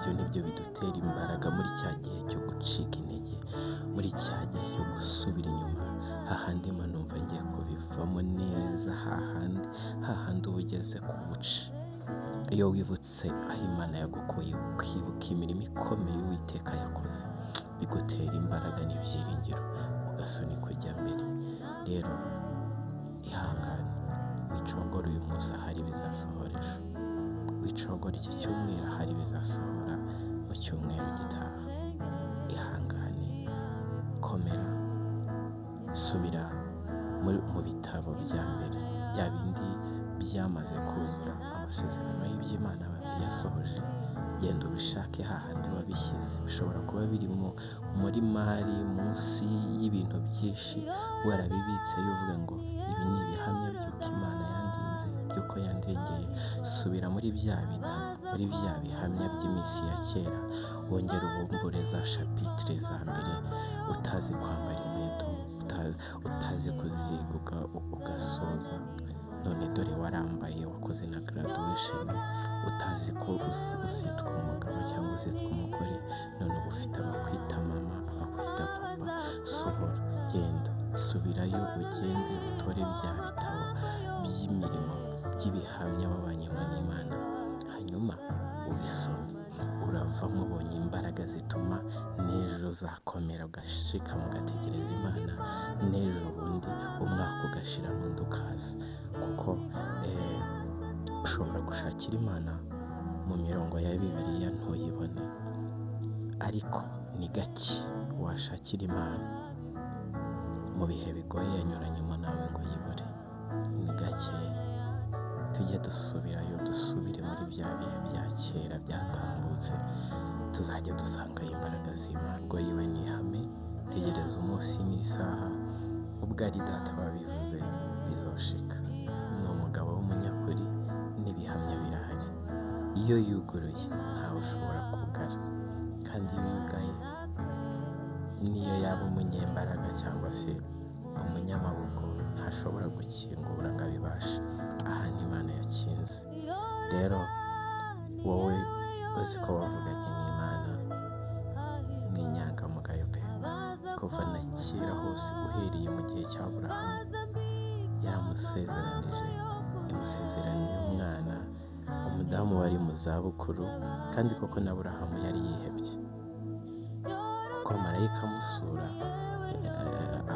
Ibyo ni byo bidutera imbaraga muri cya gihe cyo gucika intege, muri cya gihe cyo gusubira inyuma, hahandi mba numva ngiye kubivamo neza, hahandi hahandi uba ugeze ku buce. Iyo wibutse aho Imana yagukuye, ukibuka imirimo ikomeye Uwiteka yakoze, bigutera imbaraga n'ibyiringiro, ugasunika ujya mbere. Rero ihangane, wicogora uyu munsi, ahari bizasohora ejo. Wicogora iki cyumweru, ahari bizasohora mu cyumweru gitaha. Ihangane, komera, subira mu bitabo bya mbere, bya bindi byamaze kuzura amasezerano y'iby'Imana yasohoje. Genda ubishake hahandi wabishyize. Bishobora kuba biri muri mari, munsi y'ibintu byinshi, warabibitseyo uvuga ngo ibi ni ibihamya by'uko Imana yandinze, by'uko yandengeye. Subira muri bya bitabo, muri bya bihamya by'iminsi ya kera, wongere ubumbure za chapitre za mbere, utazi kwambara inkweto, utazi kuziga ugasoza. None dore warambaye, wakoze na graduation, utazi ko uzitwa umugabo cyangwa uzitwa umugore, none uba ufite abakwita mama, abakwita papa. Sohora, genda, subirayo, ugende utore bya bitabo by'imirimo, by'ibihamya wabanyemo n'Imana, hanyuma ubisome. Uravamo ubonye imbaraga zituma n'ejo uzakomera, ugashikama, ugategereza Imana, n'ejo bundi umwaka ugashira n'undi ukaza. Kuko ushobora gushakira Imana mu mirongo ya Bibiliya ntuyibone, ariko ni gake washakira Imana mu bihe bigoye yanyuranyemo nawe ngo uyibure, ni gake. Tujye dusubirayo, dusubire muri bya bihe bya kera byatambutse, tuzajya dusangayo imbaraga z'Imana. Ubwo yiwe ni ihame, tegereza umunsi n'isaha, ubwo ari Data wabivuze bizoshika. Ni umugabo w'umunyakuri n'ibihamya birahari. Iyo yuguruye ntawe ushobora kugara, kandi iyo yugaye, niyo yaba umunyembaraga cyangwa se umunyamaboko, ntashobora gukingura ngo abibashe ahantu Imana yakinze. Rero wowe uzi ko wavuganye n'Imana, ni inyangamugayo pe. Kuva na kera hose, uhereye mu gihe cya Aburahamu, yaramusezeranije, imusezeraniye umwana, umudamu wari mu zabukuru, kandi koko na Aburahamu yari yihebye, kuko marayika amusura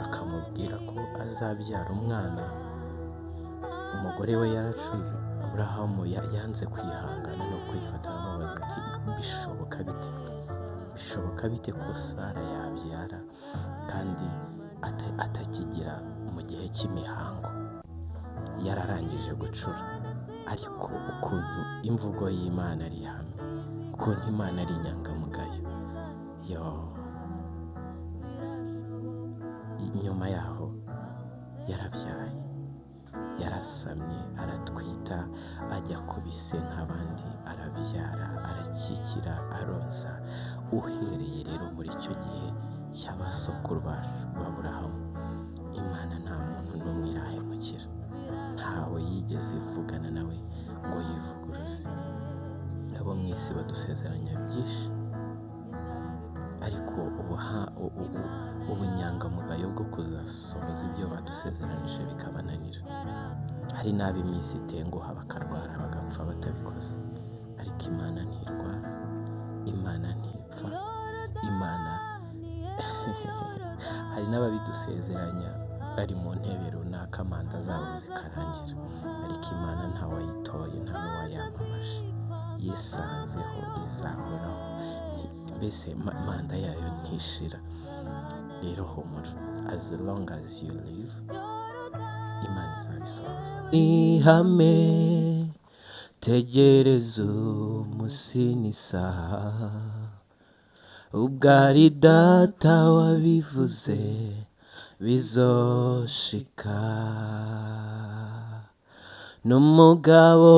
akamubwira ko azabyara umwana, umugore we yaracuze. Aburahamu yanze kwihangana no kwifata, aramubaza ati: "Bishoboka bite? Bishoboka bite ko Sara yabyara kandi atakigira mu gihe cy'imihango, yararangije gucura?" Ariko ukuntu imvugo y'Imana ari ihame, ukuntu Imana ari inyangamugayo yo! Nyuma yaho yarabyaye, yarasamye, aratwita, ajya ku bise nk'abandi, arabyara, arakikira, aronsa. Uhereye rero muri icyo gihe cy'abasokuru bacu b'Aburahamu, Imana nta muntu n'umwe irahemukira, ntawe yigeze ivugana nawe ngo yivuguruze. Abo mu isi badusezeranya byinshi, ariko ubunyangamugayo bwo kuzasohoza ibyo badusezeranije bikabananira. Hari n'abo iminsi itenguha bakarwara, bagapfa batabikoze. Ariko Imana ntirwara, Imana ntipfa, Imana. Hari n'ababidusezeranya bari mu ntebe runaka, manda zabo zikarangira, ariko Imana ntawayitoye, nta n'uwayamamaje, yisanzeho, izahoraho. Mbese manda yayo ntishira. Rero humura, as long as you live, Imana izabisohoza. Ihame, tegereza umunsi n'isaha, ubwo ari Data wabivuze bizoshika. N'umugabo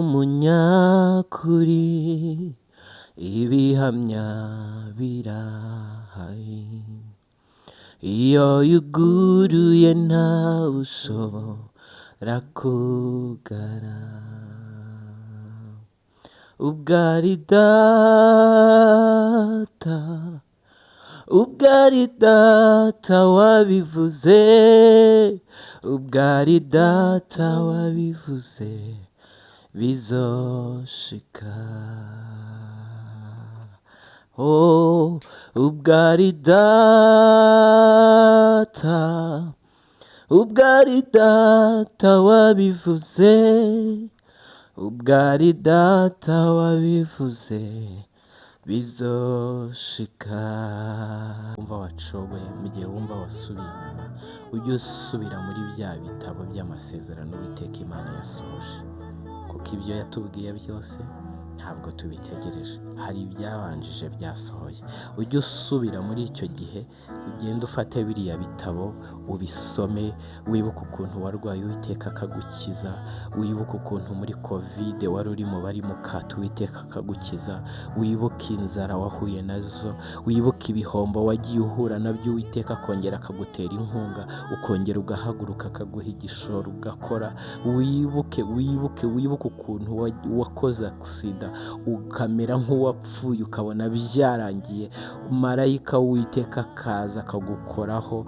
w'umunyakuri, ibihamya birahari. Iyo yuguruye ntawe ushobora kugara. Ubwo ari data, ubwo ari data wabivuze, ubwo ari data wabivuze, bizoshika. Oh, ubwo ari data, ubwo ari data wabivuze, ubwo ari data wabivuze, bizoshika. Wumva wacogoye, mu gihe wumva wasubiye inyuma, ujye usubira muri bya bitabo by'amasezerano Uwiteka Imana yasohoje, kuko ibyo yatubwiye byose ntabwo tubitegereje, hari ibyabanjije byasohoye. Ujye usubira muri icyo gihe, ugende ufate biriya bitabo ubisome, wibuke ukuntu warwaye Uwiteka akagukiza, wibuke ukuntu muri Covid wari uri mu bari mu kato Uwiteka akagukiza, wibuke inzara wahuye nazo, wibuke ibihombo wagiye uhura nabyo Uwiteka akongera akagutera inkunga, ukongera ugahaguruka akaguha igishoro ugakora, wibuke wibuke wibuke ukuntu wakoze agisida ukamera nk'uwapfuye ukabona byarangiye, marayika w'Uwiteka akaza akagukoraho,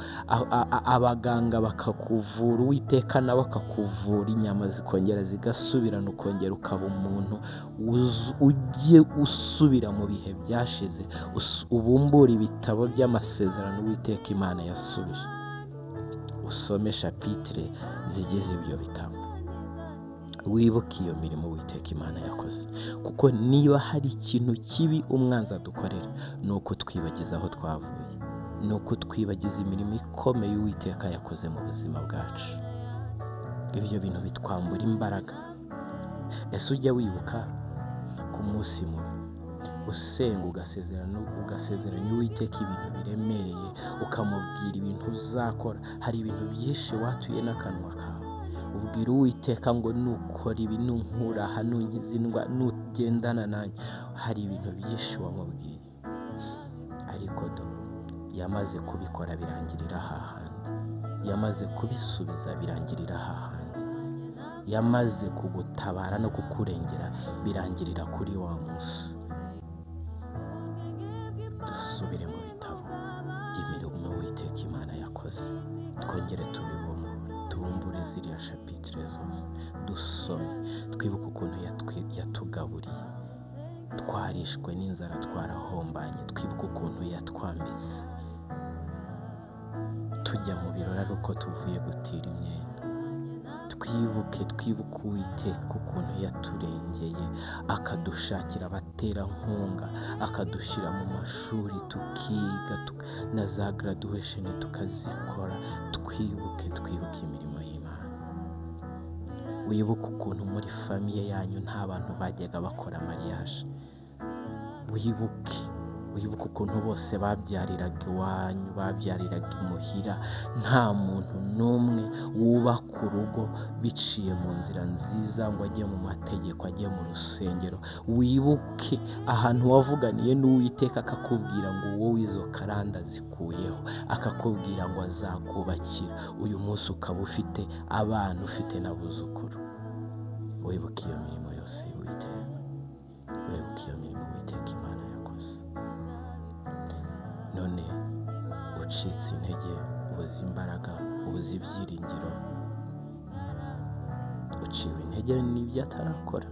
abaganga bakakuvura, Uwiteka nawe akakuvura, inyama zikongera zigasubirana, ukongera ukaba umuntu. Ujye usubira mu bihe byashize, ubumbure ibitabo by'amasezerano Uwiteka Imana yasubije, usome shapitire zigize ibyo bitabo, wibuke iyo mirimo Uwiteka Imana yakoze. Kuko niba hari ikintu kibi umwanzi adukorera, ni uko twibagiza aho twavuye, ni uko twibagiza imirimo ikomeye Uwiteka yakoze mu buzima bwacu. Ibyo bintu bitwambura imbaraga. Ese ujya wibuka ku munsi mubi usenga ugasezeranya Uwiteka ibintu biremereye, ukamubwira ibintu uzakora? Hari ibintu byinshi watuye n'akanwa kawe, ubwira Uwiteka ngo nukora ibi, nunkura aha, nunkiza indwara, nugendana nanjye. Hari ibintu byinshi wamubwiye, ariko do yamaze kubikora birangirira hahandi, yamaze kubisubiza birangirira hahandi, yamaze kugutabara no kukurengera birangirira kuri wa munsi. Dusubire mu bitabo by'imirimo Uwiteka Imana yakoze, twongere tubibumbure, tubumbure ziriya shapitire zose, dusome, twibuke ukuntu yatugaburiye, twarishwe n'inzara, twarahombanye, twibuke ukuntu yatwambitse tujya mu birori ari uko tuvuye gutira imyenda. Twibuke Uwiteka ukuntu yaturengeye, akadushakira abaterankunga, akadushyira mu mashuri tukiga, na za graduation tukazikora. Twibuke imirimo y'Imana. Wibuke ukuntu muri famiye yanyu nta bantu bajyaga bakora mariage. Wibuke ukuntu bose babyariraga iwanyu, babyariraga imuhira, nta muntu n'umwe wubaka urugo biciye mu nzira nziza ngo ajye mu mategeko, ajye mu rusengero. Wibuke ahantu wavuganiye n'Uwiteka akakubwira ngo wowe izo karanda zikuyeho, akakubwira ngo azakubakira. Uyu munsi ukaba ufite abana, ufite n'abuzukuru. Wibuke iyo mirimo yose y'Uwiteka, wibuke iyo mirimo Uwiteka Imana yakoze. None ucitse intege, ubuze imbaraga, ubuze ibyiringiro, uciwe intege n'ibyo atarakora,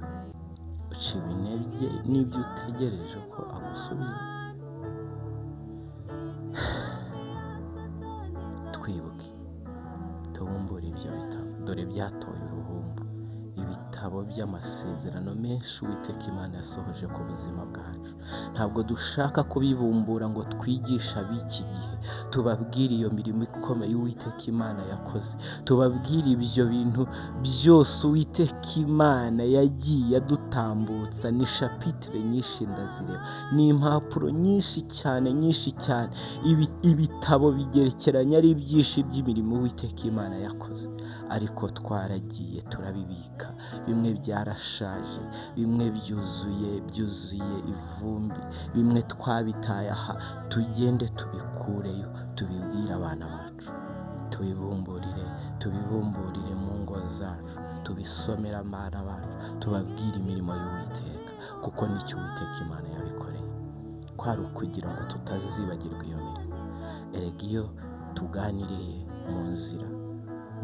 uciwe intege n'ibyo utegereje ko agusubiza. Twibuke, tubumbure ibyo bitabo, dore byatoye uruhumbu, ibitabo by'amasezerano menshi Uwiteka Imana yasohoje ku buzima bwacu. Ntabwo dushaka kubibumbura ngo twigishe ab'iki gihe, tubabwire iyo mirimo ikomeye Uwiteka Imana yakoze, tubabwire ibyo bintu byose Uwiteka Imana yagiye adutambutsa. Ni shapitire nyinshi ndazireba, ni impapuro nyinshi cyane nyinshi cyane, ibitabo bigerekeranye ari byinshi by'imirimo Uwiteka Imana yakoze, ariko twaragiye turabibika. Bimwe byarashaje, bimwe byuzuye ivumbi, bimwe twabitaye aha. Tugende tubikureyo, tubibwire abana bacu, tubibumburire mu ngo zacu, tubisomere abana bacu, tubabwire imirimo y'Uwiteka. Kuko nicyo Uwiteka Imana yabikoreye, kwari ukugira ngo tutazibagirwa iyo mirimo. Erega iyo tuganiriye mu nzira,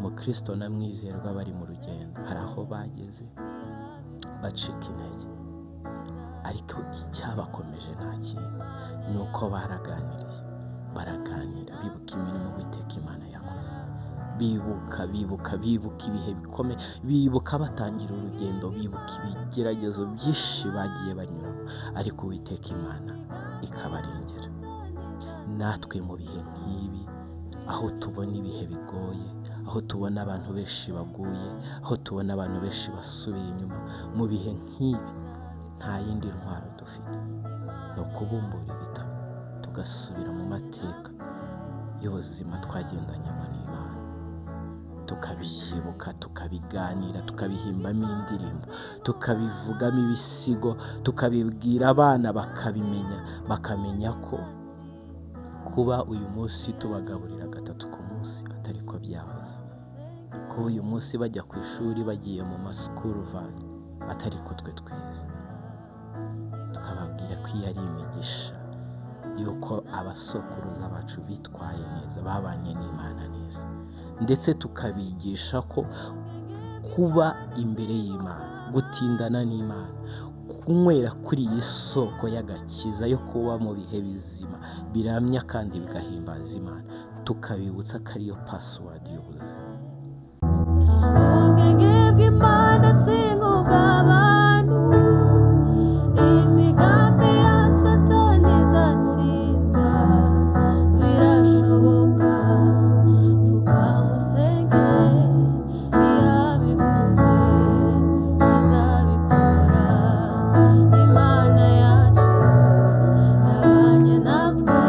Mukristo na Mwizerwa bari mu rugendo, hari aho bageze bacika intege, ariko icyabakomeje nta kindi, ni uko baraganiriye, baraganira, bibuka imirimo Uwiteka Imana yakoze, bibuka, bibuka, bibuka ibihe bikomeye, bibuka batangira urugendo, bibuka ibigeragezo byinshi bagiye banyuramo, ariko Uwiteka Imana ikabarengera. Natwe mu bihe nk'ibi, aho tubona ibihe bigoye, aho tubona abantu benshi baguye, aho tubona abantu benshi basubiye inyuma, mu bihe nk'ibi nta yindi ntwaro dufite, ni ukubumbura ibitabo tugasubira mu mateka y'ubuzima twagendanyemo n'Imana, tukabyibuka, tukabiganira, tukabihimbamo indirimbo, tukabivugamo ibisigo, tukabibwira abana bakabimenya, bakamenya ko kuba uyu munsi tubagaburira gatatu ku munsi atari ko byahoze, kuba uyu munsi bajya ku ishuri bagiye mu ma school van atari ko twe twize, tukababwira ko iyo ari imigisha y'uko abasokuruza bacu bitwaye neza, babanye n'Imana neza, ndetse tukabigisha ko kuba imbere y'Imana, gutindana n'Imana, kunywera kuri iyi soko y'agakiza yo kuba mu bihe bizima biramya kandi bigahimbaza Imana, tukabibutsa ko ariyo password y'ubuzima. Ubwenge bw'Imana si nk'ubw'abantu, imigambi ya Satani izatsindwa, birashoboka, pfukama usenge, iyabivuze izabikora, Imana yacu yabanye natwe,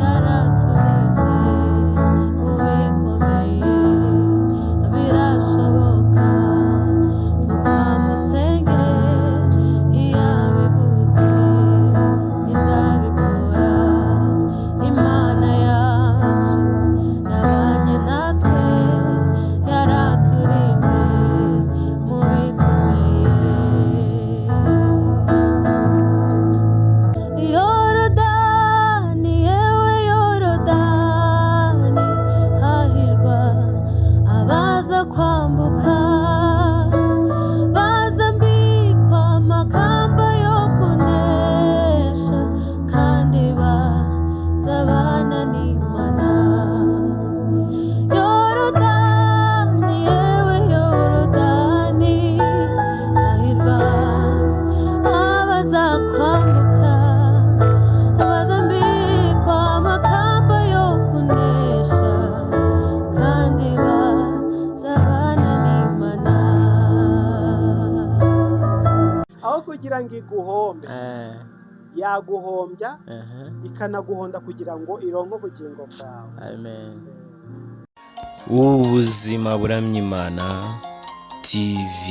yaraturinze mu bikomeye, birashoboka, pfukama usenge, iyabivuze izabikora, Imana yacu yabanye natwe, yaraturinze mu bikomeye. Yorodani, yewe Yorodani, hahirwa abaza kwambuka, bazambikwa amakamba yo kunesha, kandi bazabana n'Imana. Yorodani, yewe Yorodani, hahirwa abaza kwambuka, bazambikwa amakamba yo kunesha, kandi bazabana n'Imana. Aho kugira ngo iguhombe, yaguhombya, ikanaguhonda kugira ngo ironke ubugingo bwawe. Amen. Ubuzima buramya Imana TV.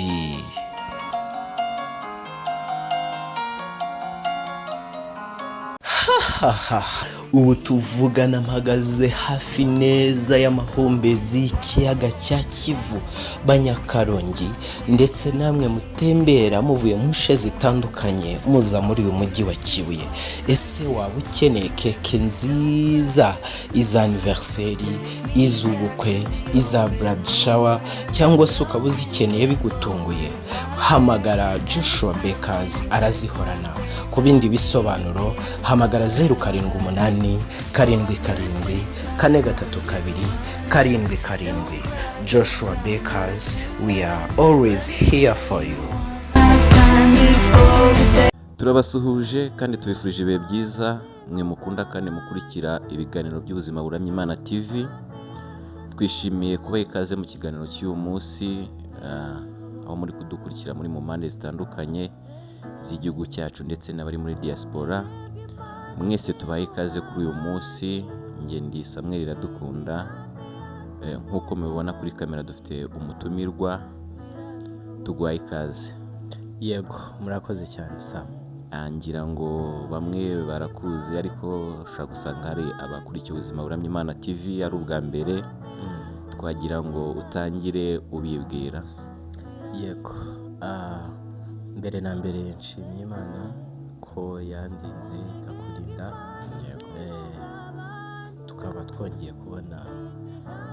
Hahaha, ubu tuvugana mpagaze hafi neza y'amahumbezi y'ikiyaga cya Kivu. Banyakarongi ndetse namwe mutembera muvuye mu nce zitandukanye muza muri uyu mujyi wa Kibuye, ese waba ukeneye keke nziza, iza anniversaire, iz'ubukwe, iza bridal shower, cyangwa se ukaba uzikeneye bigutunguye? Hamagara Joshua Bakers, arazihorana. Ku bindi bisobanuro hamagara 0787743277. Joshua Bakers, we are always here for you. Turabasuhuje kandi tubifurije ibihe byiza, mwe mukunda kandi mukurikira ibiganiro by'Ubuzima buramya Imana TV. Twishimiye kubaha ikaze mu kiganiro cy'uyu munsi, aho muri kudukurikira muri mu mpande zitandukanye z'igihugu cyacu ndetse n'abari muri diaspora. Mwese tubahe ikaze kuri uyu munsi. Njye ndi Samuel Iradukunda. Nk'uko mubibona kuri kamera dufite umutumirwa, tuguhaye ikaze. Yego, murakoze cyane, Sam. Ngira ngo bamwe barakuzi, ariko ushobora gusanga hari abakurikiye Ubuzima buramya Imana TV ari ubwa mbere. Twagira ngo utangire ubibwira. Yego. Mbere na mbere nshimye Imana ko yandinze ikakurinda. Yego. Tukaba twongeye kubona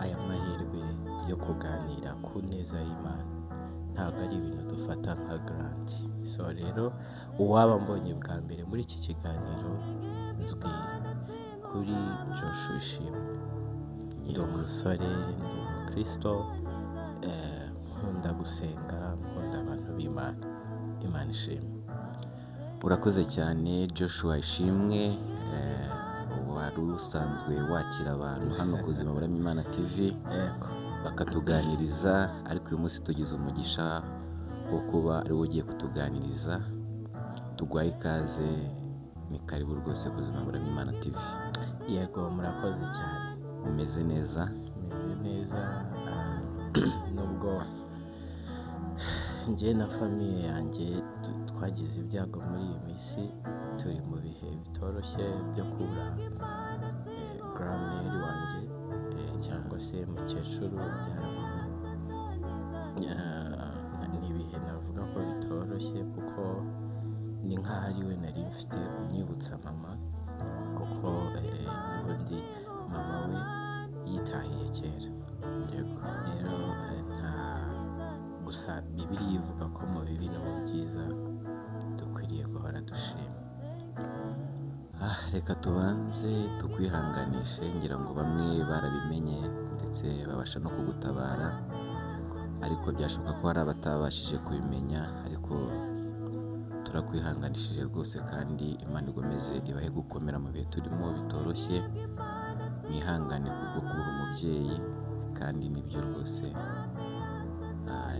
aya mahirwe yo kuganira ku neza y'Imana. Ntabwo ari ibintu dufata nka garanti. So rero uwaba mbonye bwa mbere muri iki kiganiro, nzwi kuri Joshua Ishimwe. Ndi umusore, ndi umukristo, nkunda gusenga, nkunda abantu b'Imana. Imana ishimwe. Urakoze cyane Joshua Ishimwe, wari usanzwe wakira abantu hano ku Buzima Buramya Imana TV bakatuganiriza, ariko uyu munsi tugize umugisha wo kuba ari wowe ugiye kutuganiriza. Tuguhaye ikaze, ni karibu rwose ku Buzima Buramya Imana TV. Yego, murakoze cyane. Umeze neza? Meze neza, nubwo njye na famille yanjye twagize ibyago muri iyi minsi, turi mu bihe bitoroshye byo kubura grand-mère wanjye, cyangwa se mukecuru ubyara mama. Ni ibihe navuga ko bitoroshye kuko ni nk'aho ari we nari mfite unyibutsa mama, kuko n'ubundi mama we yitahiye kera. Rero nta gusa Bibiliya ivuga ko mu bibi no mu byiza dukwiriye guhora dushima. Reka tubanze tukwihanganishe, ngira ngo bamwe barabimenye ndetse babasha no kugutabara, ariko byashoboka ko hari abatabashije kubimenya, ariko turakwihanganishije rwose kandi Imana igomeze ibahe gukomera mu bihe turimo bitoroshye, mwihangane kubwo kubura umubyeyi, kandi nibyo rwose,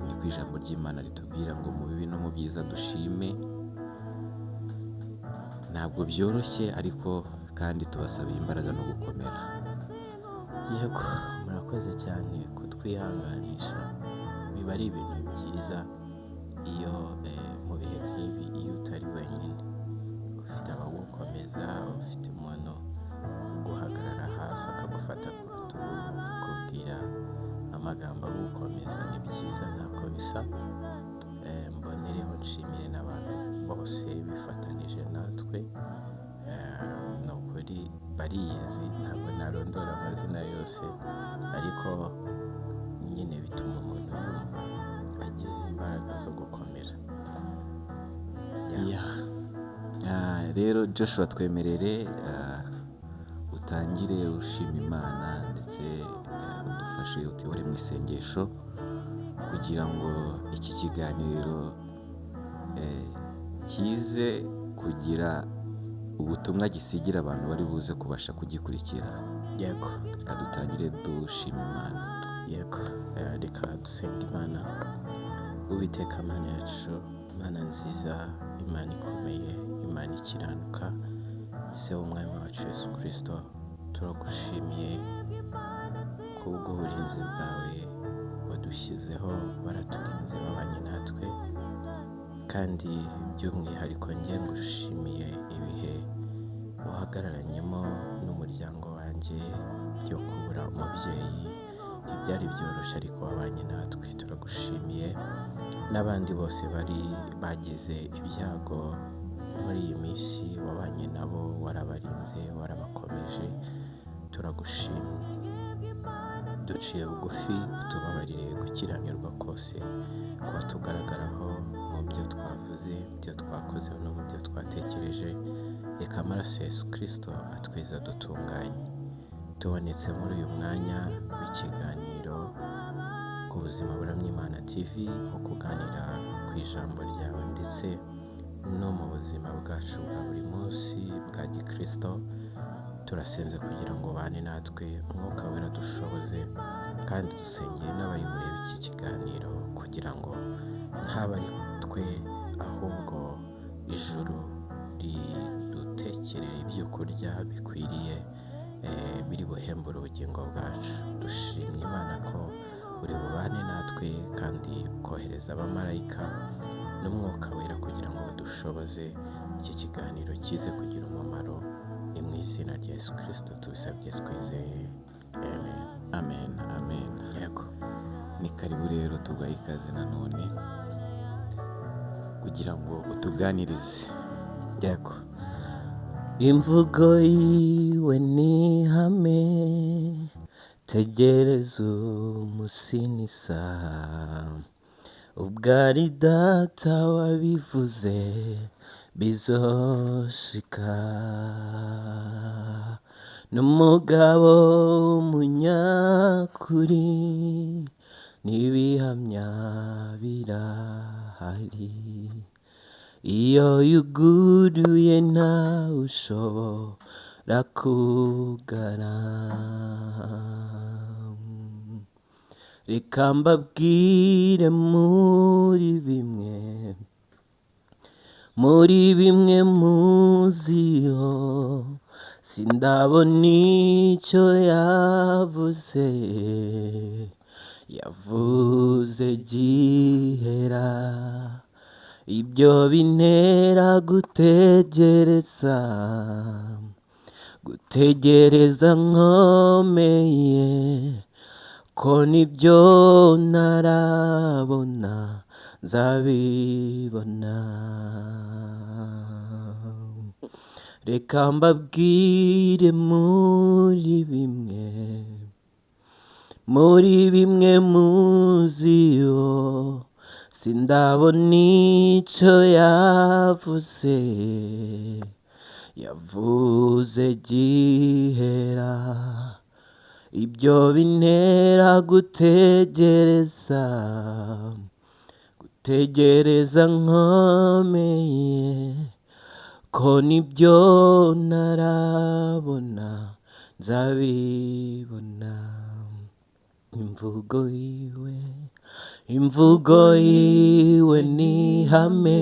niko ijambo ry'Imana ritubwira ngo mu bibi no mu byiza dushime. Ntabwo byoroshye ariko kandi tubasabiye imbaraga no gukomera. Yego, murakoze cyane kutwihanganisha, biba ari ibintu byiza iyo mu bihe nk'ibi iyo utari wenyine, ufite abagukomeza, ufite umuntu uguhagarara hafi akagufata ku rutugu, akakubwira amagambo agukomeza, ni byiza ntako bisa. Mbonereho nshimire n'abantu bose bifatanije natwe, ni ukuri bariyizi, ntabwo narondora amazina yose, ariko nyine bituma umuntu yumva agize imbaraga zo gukomera. Rero Joshua twemerere utangire ushima Imana ndetse udufashe utuyobore mu isengesho kugira ngo iki kiganiro kize kugira ubutumwa gisigira abantu bari buze kubasha kugikurikira. Yego. Reka dutangire dushima Imana. Yego, reka dusenge Imana. Uwiteka Mana yacu, Imana nziza, Imana ikomeye, Imana ikiranuka, Se w'Umwami wacu Yesu Kristo, turagushimiye kubw'uburinzi bwawe wadushyizeho, waraturinze, wabanye natwe, kandi by'umwihariko njye ngushimiye ibihe uhagararanyemo n'umuryango wanjye byo kubura umubyeyi. Ntibyari byoroshye ariko wabanye natwe, turagushimiye. N'abandi bose bari bagize ibyago muri iyi minsi wabanye nabo, warabarinze, warabakomeje, turagushimye. Duciye bugufi, utubabarire gukiranirwa kose kuba tugaragaraho mu byo twavuze, mu byo twakoze no mu byo twatekereje. Reka amaraso ya Yesu Kristo atweza dutunganye. Tubonetse muri uyu mwanya w'ikiganiro ku Buzima Buramya Imana TV, wo kuganira ku ijambo ryawe ndetse no mu buzima bwacu bwa buri munsi bwa gikristo. Turasenze kugira ngo ubane natwe, Umwuka Wera dushoboze, kandi dusengeye n'abari burebe iki kiganiro kugira ngo ntabe ari twe, ahubwo ijuru ridutekerere ibyo kurya bikwiriye, biri buhembure ubugingo bwacu. Dushimye Imana ko uri bubane natwe kandi ukohereza abamarayika n'Umwuka Wera kugira ngo badushoboze iki kiganiro kize kugira umumaro. Ni mu izina rya Yesu Kristo tubisabye twizeye, amen. Amen, amen. Yego. Ni karibu rero, tugahe ikaze nanone. kugira ngo utuganirize. Yego. Imvugo yiwe ni ihame, tegereza umunsi n'isaha, ubwo ari data wabivuze bizoshika. N'umugabo w'umunyakuri, n'ibihamya birahari, iyo yuguruye ntawe ushobora kugara. Reka mbabwire muri bimwe muziho, sindabona icyo yavuze, yavuze gihera. Ibyo bintera gutegereza, gutegereza nkomeye, ko nibyo ntarabona nzabibona. Reka mbabwire muri bimwe muziho, sindabona icyo yavuze, yavuze gihera. Ibyo bintera gutegereza, gutegereza nkomeye, ko nibyo ntarabona nzabibona. Imvugo yiwe ni ihame,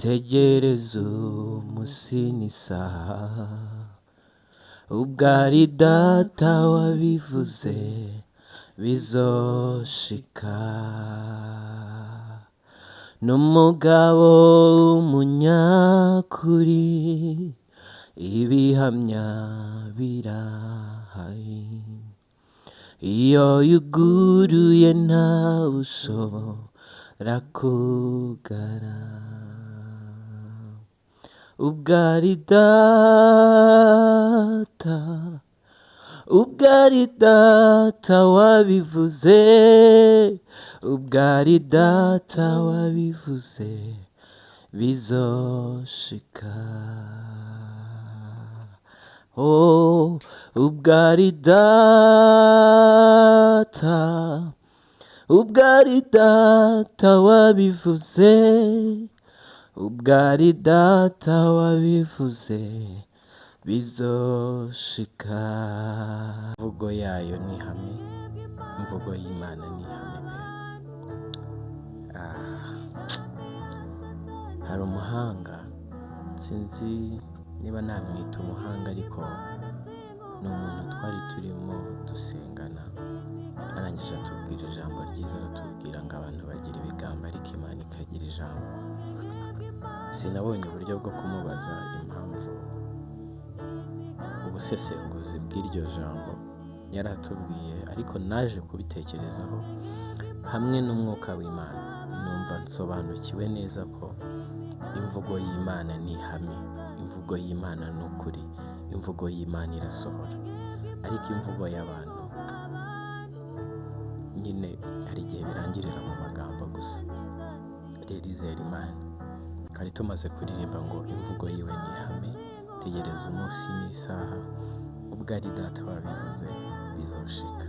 tegereza umunsi n'isaha, ubwo ari data wabivuze bizoshika. N'umugabo w'umunyakuri, ibihamya birahari, iyo yuguruye ntawe ushobora kugara. Ubwo ari data wabivuze, ubwo ari data wabivuze bizoshika. Oh, ubwo ari data wabivuze, ubwo ari data wabivuze bizoshika. Imvugo yayo ni ihame, imvugo y'Imana ni ihame pe. Hari umuhanga, sinzi niba namwita umuhanga, ariko ni umuntu twari turimo dusengana, arangije atubwira ijambo ryiza, aratubwira ngo abantu bagira ibigambo ariko Imana ikagira ijambo. Sinabonye uburyo bwo kumubaza impamvu ubusesenguzi bw'iryo jambo yaratubwiye, ariko naje kubitekerezaho hamwe n'umwuka w'Imana, numva nsobanukiwe neza ko imvugo y'Imana ni ihame, imvugo y'Imana ni ukuri, imvugo y'Imana irasohora. Ariko imvugo y'abantu nyine hari igihe birangirira mu magambo gusa. Rero izera Imana. Twari tumaze kuririmba ngo imvugo yiwe ni ihame, tegereza umunsi n'isaha, ubwo ari data wabivuze bizoshika.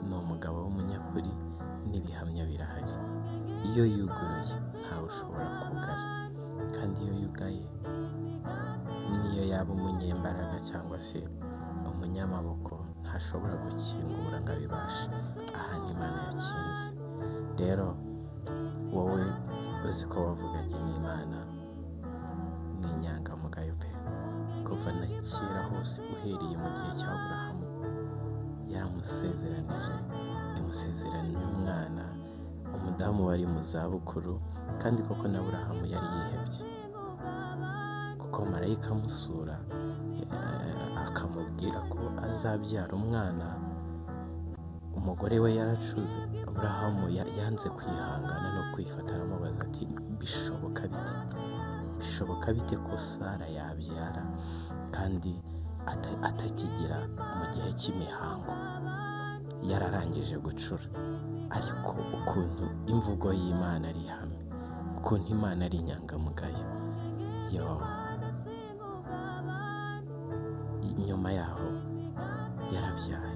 Ni umugabo w'umunyakuri n'ibihamya birahari. Iyo yuguruye ntawe ushobora kugara, kandi iyo yugaye niyo yaba umunyembaraga cyangwa se umunyamaboko ntashobora gukingura ngo abibashe. Aha ni Imana yakinze. Rero wowe uzi ko wavuganye n'Imana, ni inyangamugayo pe. Kuva na kera hose uhereye mu gihe cya Aburahamu, yaramusezeranije, imusezeranya umwana, umudamu wari mu zabukuru, kandi koko na Aburahamu yari yihebye, kuko marayika amusura akamubwira ko azabyara umwana, umugore we yaracuze. Aburahamu yanze kwihangana no kwifata, aramubaza ati bishoboka bite? Bishoboka bite ko Sara yabyara kandi atakigira mu gihe cy'imihango, yararangije gucura? Ariko ukuntu imvugo y'Imana ari ihame, ukuntu Imana ari inyangamugayo, yo nyuma yaho yarabyaye,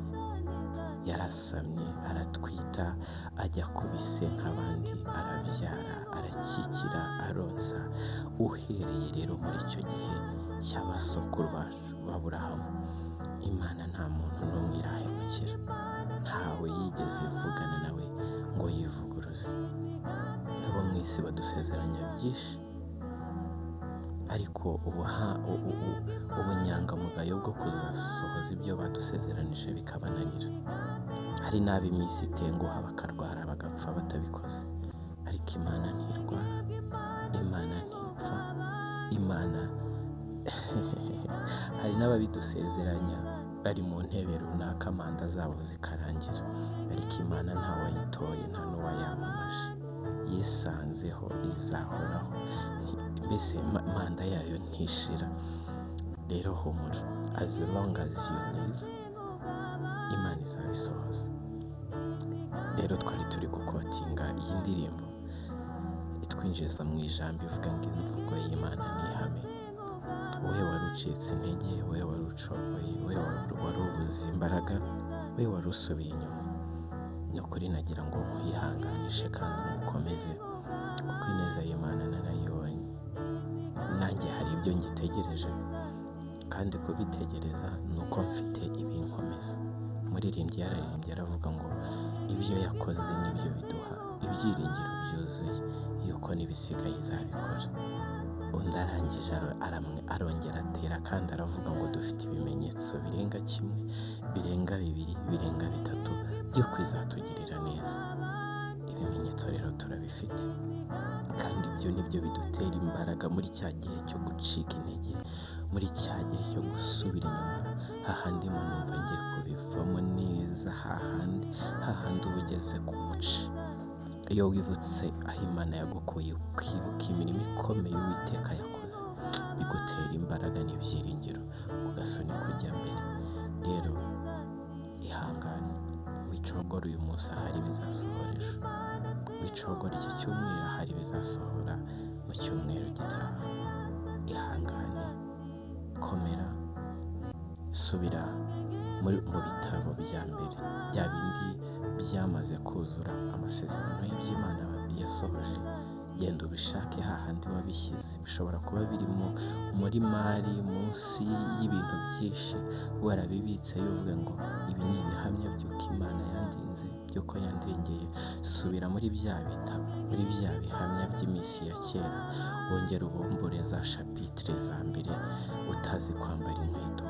yarasamye, aratwita, ajya ku bise nk'abandi, arabyara, arakikira, aronsa. Uhereye rero muri icyo gihe cy'abasokuru bacu b'Aburahamu, Imana nta muntu n'umwe irahemukira, ntawe yigeze ivugana nawe ngo yivuguruze. Abo mu isi badusezeranya byinshi, ariko ubunyangamugayo bwo kuzasohoza ibyo badusezeranije bikabananira. Hari n'abo iminsi itenguha bakarwara bagapfa batabikoze, ariko Imana ntirwara, Imana ntipfa, Imana hari n'ababidusezeranya bari mu ntebe runaka, manda zabo zikarangira, ariko Imana ntawayitoye, nta n'uwayamamaje, yisanzeho, izahoraho, mbese manda yayo ntishira. Rero humura, as long as you live, Imana izabisohoza. Rero twari turi gukotinga iyi ndirimbo itwinjiza mu ijambo ivuga ngo imvugo y'Imana ni ihame. Wowe wari ucitse intege, wowe wari ucogoye, wowe wari ubuze imbaraga, wowe wari usubiye inyuma, ni ukuri nagira ngo nkwihanganishe kandi ngukomeze, kuko ineza y'Imana narayibonye. Nanjye hari ibyo ngitegereje, kandi kubitegereza ni uko mfite ibinkomeza. Umuririmbyi yararirimbye aravuga ngo ibyo yakoze nibyo biduha ibyiringiro byuzuye yuko n'ibisigaye izabikora. Undi arangije arongera atera kandi aravuga ngo dufite ibimenyetso birenga kimwe, birenga bibiri, birenga bitatu by'uko izatugirira neza. Ibimenyetso rero turabifite, kandi ibyo nibyo bidutera imbaraga muri cya gihe cyo gucika intege, muri cya gihe cyo gusubira inyuma, hahandi numva ngiye kubivamo neza, hahandi uba ugeze ku buce. Iyo wibutse aho Imana yagukuye, ukibuka imirimo ikomeye Uwiteka yakoze, bigutera imbaraga n'ibyiringiro, ugasunika ujya mbere. Rero ihangane, wicogora uyu munsi ahari bizasohora ejo, wicogora iki cyumweru ahari bizasohora mu cyumweru gitaha. Ihangane, komera, subira mu bitabo bya mbere, bya bindi byamaze kuzura amasezerano y'iby'Imana yasohoje. Genda ubishake hahandi wabishyize, bishobora kuba birimo muri mari, munsi y'ibintu byinshi warabibitse, uvuga ngo ibi ni ibihamya by'uko Imana yandinze, by'uko yandengeye. Subira muri bya bitabo, muri bya bihamya by'iminsi ya kera, wongere ubumbure za shapitire za mbere, utazi kwambara inkweto,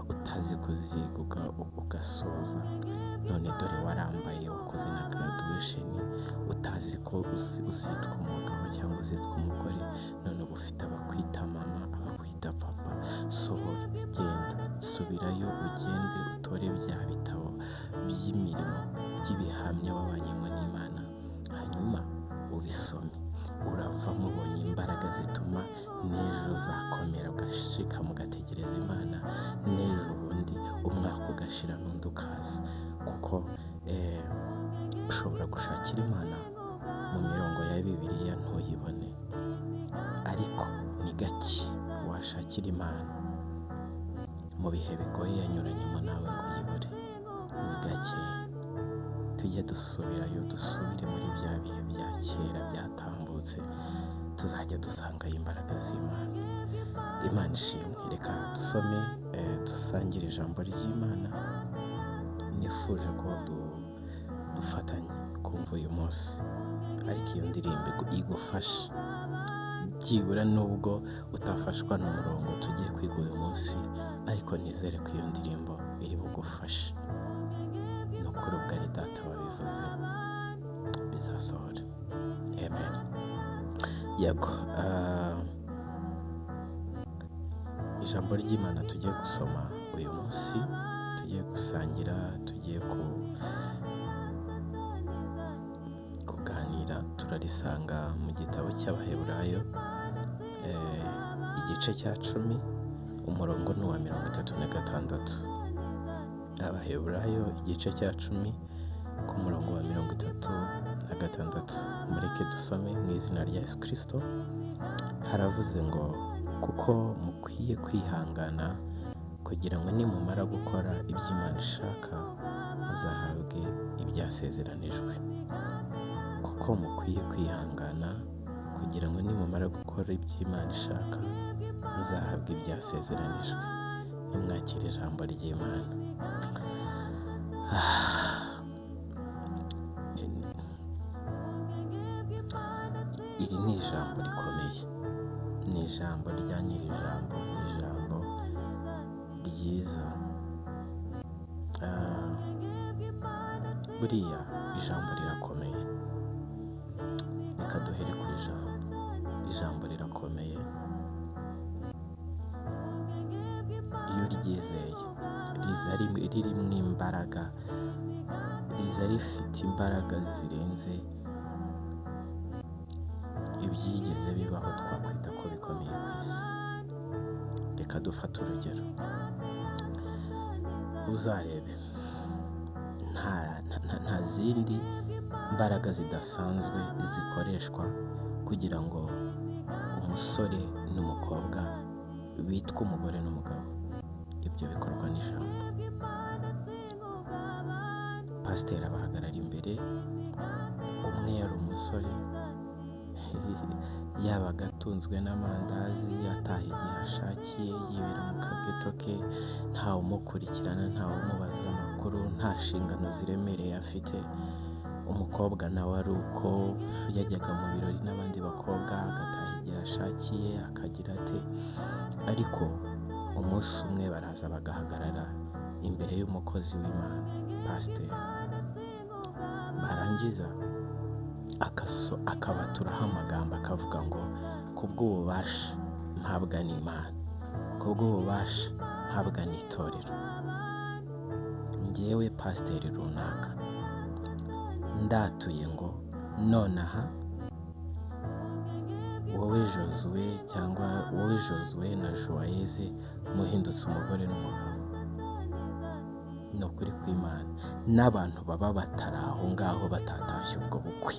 utazi kuziga ugasoza, none dore warambaye, wakoze na graduation, utazi ko uzitwa umugabo cyangwa uzitwa umugore, none uba ufite abakwita mama, abakwita papa. Sohora, genda, subirayo, ugende utore bya bitabo by'imirimo by'ibihamya wabanyemo n'Imana, hanyuma ubisome. Urava mubonye imbaraga zituma n'ejo uzakomera, ugashikama, ugategereza Imana, n'ejo bundi umwaka ugashira n'undi ukaza, kuko ushobora gushakira Imana mu mirongo ya Bibiliya ntuyibone, ariko ni gake washakira Imana mu bihe bigoye yanyuranyemo nawe ngo uyibure, ni gake. Tujye dusubirayo, dusubire muri bya bihe bya kera byatambutse, tuzajya dusangayo imbaraga z'Imana. Imana ishimwe. Reka dusome, dusangire ijambo ry'Imana. Nifuje ko dufatanya kumva uyu munsi, ariko iyo ndirimbo igufashe byibura, nubwo utafashwa n'umurongo tugiye kwiga uyu munsi, ariko nizere ko iyo ndirimbo iri bugufashe. Ni ukuri ubwo ari data wabivuze bizasohora. Amen. Yego, ijambo ry'Imana tugiye gusoma uyu munsi, tugiye gusangira, tugiye tuganira turarisanga mu gitabo cy'Abaheburayo, igice cya 10, umurongo ni uwa 36. Abaheburayo igice cya 10 ku murongo wa 36. Mureke dusome mu izina rya Yesu Kristo. Haravuze ngo kuko mukwiye kwihangana kugira ngo nimumara gukora ibyo Imana ishaka muzahabwe ibyasezeranijwe. Kuko mukwiye kwihangana kugira ngo nimumara gukora ibyo Imana ishaka muzahabwe ibyasezeranijwe. Nimwakire ijambo ry'Imana. Iri ni ijambo rikomeye, ni ijambo rya nyiri ijambo, ni ijambo ryiza. Buriya ijambo rirakomeye. Reka duhere ku ijambo. Ijambo rirakomeye iyo uryizeye, riza ririmo imbaraga, riza rifite imbaraga zirenze ibyigeze bibaho twakwita ko bikomeye ku isi. Reka dufate urugero, uzarebe nta zindi mbaraga zidasanzwe zikoreshwa kugira ngo umusore n'umukobwa bitwe umugore n'umugabo. Ibyo bikorwa n'ijambo. Pasiteri abahagarara imbere, umwe yari umusore yabaga atunzwe n'amandazi, ataha igihe ashakiye, yibera mu kageto ke, ntawe umukurikirana, ntawe umubaza amakuru, nta nshingano ziremereye afite. Umukobwa nawe ari uko, yajyaga mu birori n'abandi bakobwa, agataha igihe ashakiye, akagira ate. Ariko umunsi umwe baraza bagahagarara imbere y'umukozi w'Imana, pasiteri, barangiza akabaturaho amagambo, akavuga ngo kubw'ububasha mpabwa n'Imana, kubw'ububasha mpabwa n'itorero, njyewe pasiteri runaka ndatuye ngo nonaha wowe Josue cyangwa wowe Josue na Joyeuse muhindutse umugore n'umugabo. Ni ukuri kw'Imana, n'abantu baba batari aho ngaho batatashye ubwo bukwe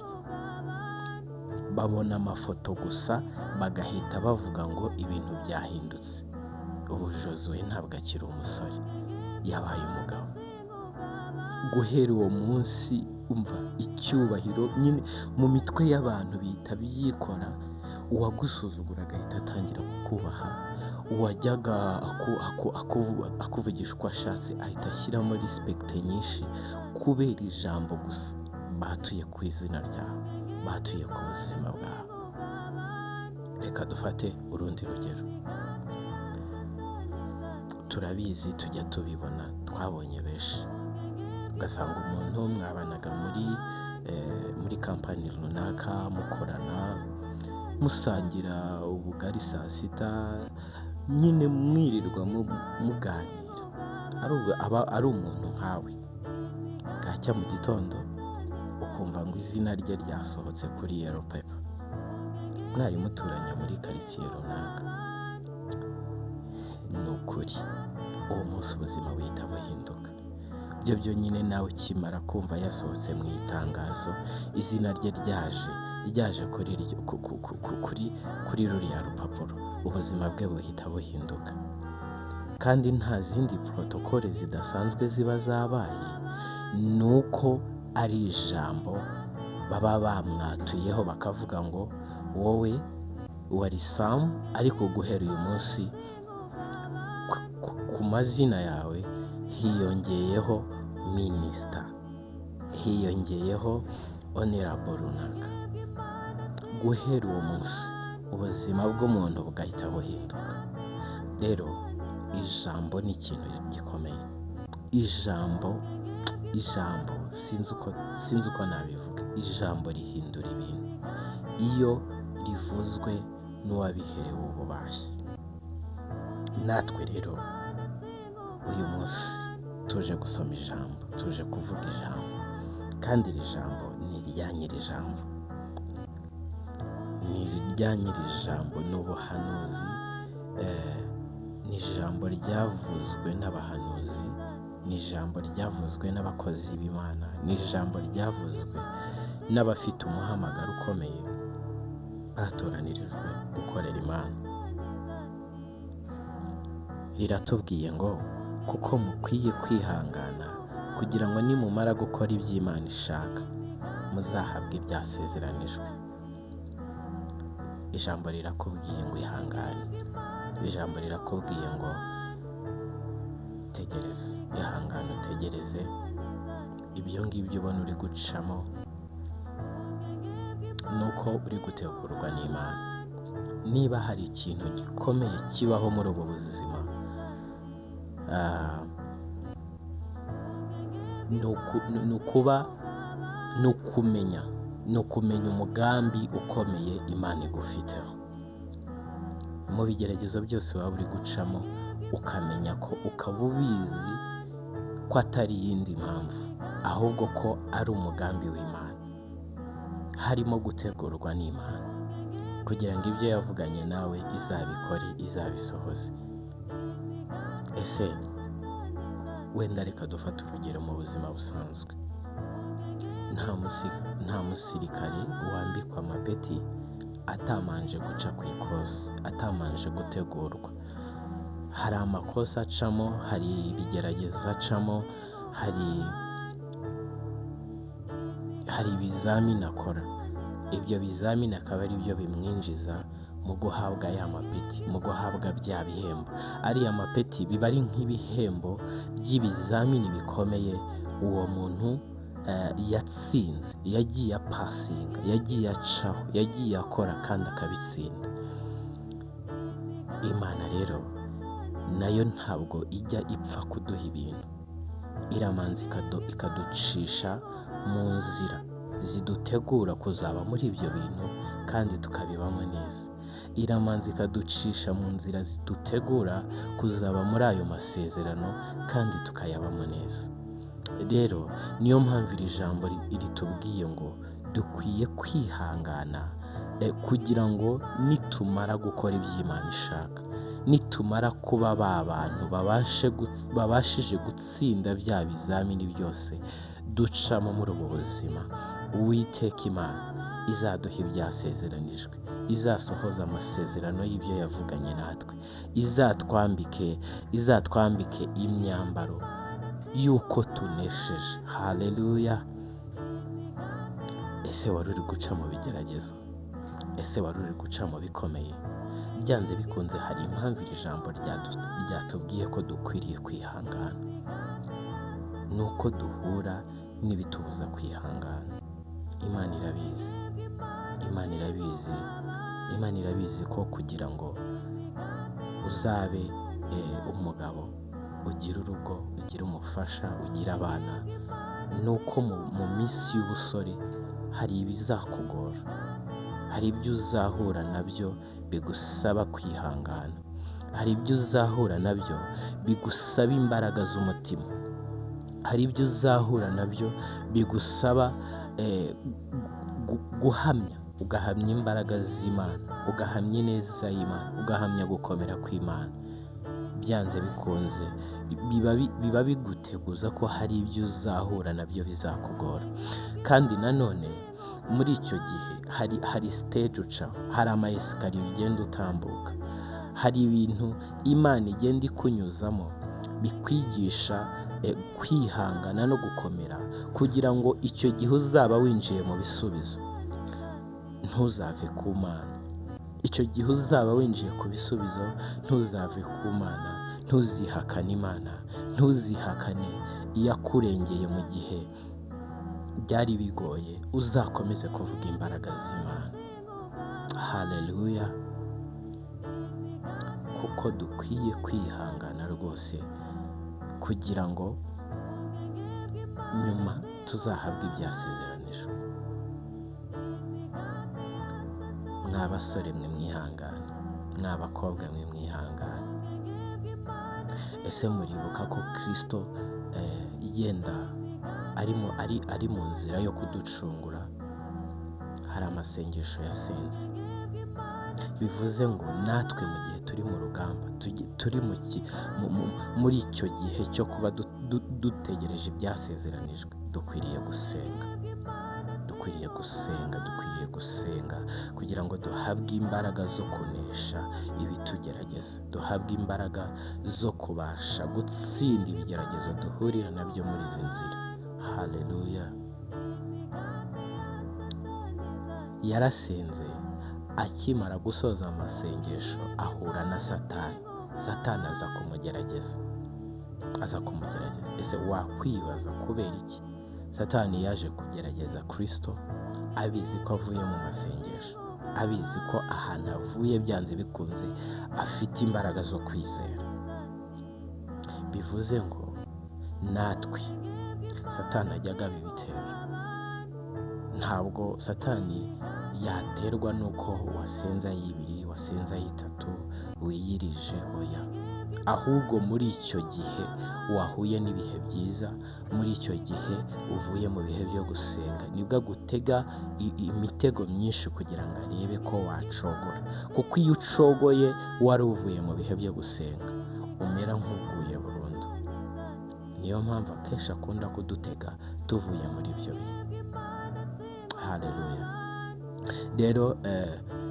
babona amafoto gusa bagahita bavuga ngo ibintu byahindutse. Ubu Josue ntabwo akiri umusore, yabaye umugabo. Guhera uwo munsi umva icyubahiro nyine mu mitwe y'abantu bihita byikora. Uwagusuzugura agahita atangira kukubaha, uwajyaga akuvugisha uko ashatse ahita ashyiramo respect nyinshi kubera ijambo gusa batuye ku izina ryawe, batuye ku buzima bwawe. Reka dufate urundi rugero. Turabizi, tujya tubibona, twabonye benshi. Ugasanga umuntu mwabanaga muri kampani runaka, mukorana, musangira ubugari saa sita, nyine mwirirwa muganira, aba ari umuntu nkawe. Bwacya mu gitondo ukumva ngo izina rye ryasohotse kuri yellow paper, mwari muturanye muri karitsiye runaka. Ni ukuri uwo munsi ubuzima buhita buhinduka. Ibyo byonyine nawe ukimara kumva yasohotse mu itangazo, izina rye ryaje kuri ruriya rupapuro, ubuzima bwe buhita buhinduka. Kandi nta zindi protokole zidasanzwe ziba zabaye, ni uko ari ijambo baba bamwatuyeho bakavuga ngo wowe wari Sam, ariko guhera uyu munsi ku mazina yawe hiyongeyeho minisita, hiyongeyeho honorable runaka. Guhera uwo munsi ubuzima bw'umuntu bugahita buhinduka. Rero ijambo ni ikintu gikomeye. Ijambo sinzi uko nabivuga, ijambo rihindura ibintu iyo rivuzwe n'uwabiherewe ububasha. Natwe rero uyu munsi tuje gusoma ijambo, tuje kuvuga ijambo, kandi iri jambo ni irya nyiri ijambo. Ni rya nyiri ijambo, ni ubuhanuzi, ni ijambo ryavuzwe n'abahanuzi, ni ijambo ryavuzwe n'abakozi b'Imana, ni ijambo ryavuzwe n'abafite umuhamagaro ukomeye batoranirijwe gukorera Imana. Riratubwiye ngo kuko mukwiye kwihangana kugira ngo nimumara gukora ibyo Imana ishaka muzahabwe ibyasezeranijwe. Ijambo rirakubwiye ngo ihangane, ijambo rirakubwiye ngo tegereze, ihangane utegereze. Ibyo ngibyo ubona uri gucamo ni uko uri gutegurwa n'Imana. Niba hari ikintu gikomeye kibaho muri ubu buzima, ni ukuba, ni ukumenya umugambi ukomeye Imana igufiteho. Mu bigeragezo byose waba uri gucamo, ukamenya ko ukaba ubizi ko atari iyindi mpamvu, ahubwo ko ari umugambi w'Imana, harimo gutegurwa n'Imana kugira ngo ibyo yavuganye nawe izabikore, izabisohoze. Ese wenda reka dufate urugero mu buzima busanzwe, nta musirikare wambikwa amapeti atamanje guca ku ikosi, atamanje gutegurwa. Hari amakosa acamo, hari ibigeragezo acamo, hari ibizamini akora. Ibyo bizamini akaba ari byo bimwinjiza mu guhabwa ya mapeti, mu guhabwa bya bihembo. Ariya mapeti biba ari nk'ibihembo by'ibizamini bikomeye uwo muntu yatsinze, yagiye apasinga, yagiye acaho, yagiye akora kandi akabitsinda. Imana rero nayo ntabwo ijya ipfa kuduha ibintu, iramanza ikaducisha mu nzira zidutegura kuzaba muri ibyo bintu kandi tukabibamo neza. Iramanza ikaducisha mu nzira zidutegura kuzaba muri ayo masezerano kandi tukayabamo neza. Rero niyo mpamvu iri jambo ritubwiye ngo dukwiye kwihangana, kugira ngo nitumara gukora ibyo Imana ishaka, nitumara kuba ba bantu babashije gutsinda bya bizamini byose ducamo muri ubu buzima, Uwiteka Imana izaduha ibyasezeranijwe, izasohoza amasezerano y'ibyo yavuganye natwe, izatwambike imyambaro y'uko tunesheje. Haleluya! Ese wari uri guca mu bigeragezo? Ese wari uri guca mu bikomeye? Byanze bikunze hari impamvu iri jambo ryatubwiye ko dukwiriye kwihangana, nuko duhura n'ibitubuza kwihangana. Imana irabizi, Imana irabizi, Imana irabizi ko kugira ngo uzabe umugabo, ugire urugo, ugire umufasha, ugire abana, nuko mu minsi y'ubusore hari ibizakugora, hari ibyo uzahura nabyo bigusaba kwihangana, hari ibyo uzahura nabyo bigusaba imbaraga z'umutima, hari ibyo uzahura nabyo bigusaba guhamya, ugahamya imbaraga z'Imana, ugahamya ineza y'Imana, ugahamya gukomera kw'Imana. Byanze bikunze biba biguteguza ko hari ibyo uzahura nabyo bizakugora. Kandi nanone muri icyo gihe hari stage ucaho, hari ama esikariye ugenda utambuka, hari ibintu Imana igenda ikunyuzamo bikwigisha kwihangana no gukomera, kugira ngo icyo gihe uzaba winjiye mu bisubizo ntuzave ku Mana. Icyo gihe uzaba winjiye ku bisubizo ntuzave ku Mana, ntuzihakane Imana, ntuzihakane iyakurengeye mu gihe byari bigoye, uzakomeze kuvuga imbaraga z'Imana. Haleluya! Kuko dukwiye kwihangana rwose kugira ngo nyuma tuzahabwe ibyasezeranijwe. Mwa basore mwe mwihangane, mwa bakobwa mwe mwihangane. Ese muribuka ko Kristo yenda ari mu nzira yo kuducungura, hari amasengesho yasenze. Bivuze ngo natwe mu gihe turi mu rugamba, turi muri icyo gihe cyo kuba dutegereje ibyasezeranijwe, dukwiriye gusenga, dukwiriye gusenga, dukwiriye gusenga kugira ngo duhabwe imbaraga zo kunesha ibitugerageza, duhabwe imbaraga zo kubasha gutsinda ibigeragezo duhurira nabyo muri izi nzira. Haleluya. Yarasenze, akimara gusoza amasengesho ahura na Satani. Satani aza kumugerageza, aza kumugerageza. Ese wakwibaza kubera iki Satani yaje kugerageza Kristo abizi ko avuye mu masengesho, abizi ko ahantu avuye byanze bikunze afite imbaraga zo kwizera? Bivuze ngo natwe Satani ajyaga abibitera. Ntabwo Satani yaterwa n'uko wasenze ay'ibiri, wasenze ay'itatu, wiyirije, oya. Ahubwo muri icyo gihe wahuye n'ibihe byiza, muri icyo gihe uvuye mu bihe byo gusenga, nibwo agutega imitego myinshi kugira ngo arebe ko wacogora. Kuko iyo ucogoye wari uvuye mu bihe byo gusenga, umera nk'uguye burundu. Niyo mpamvu akenshi akunda kudutega tuvuye muri ibyo bihe. Haleluya. Rero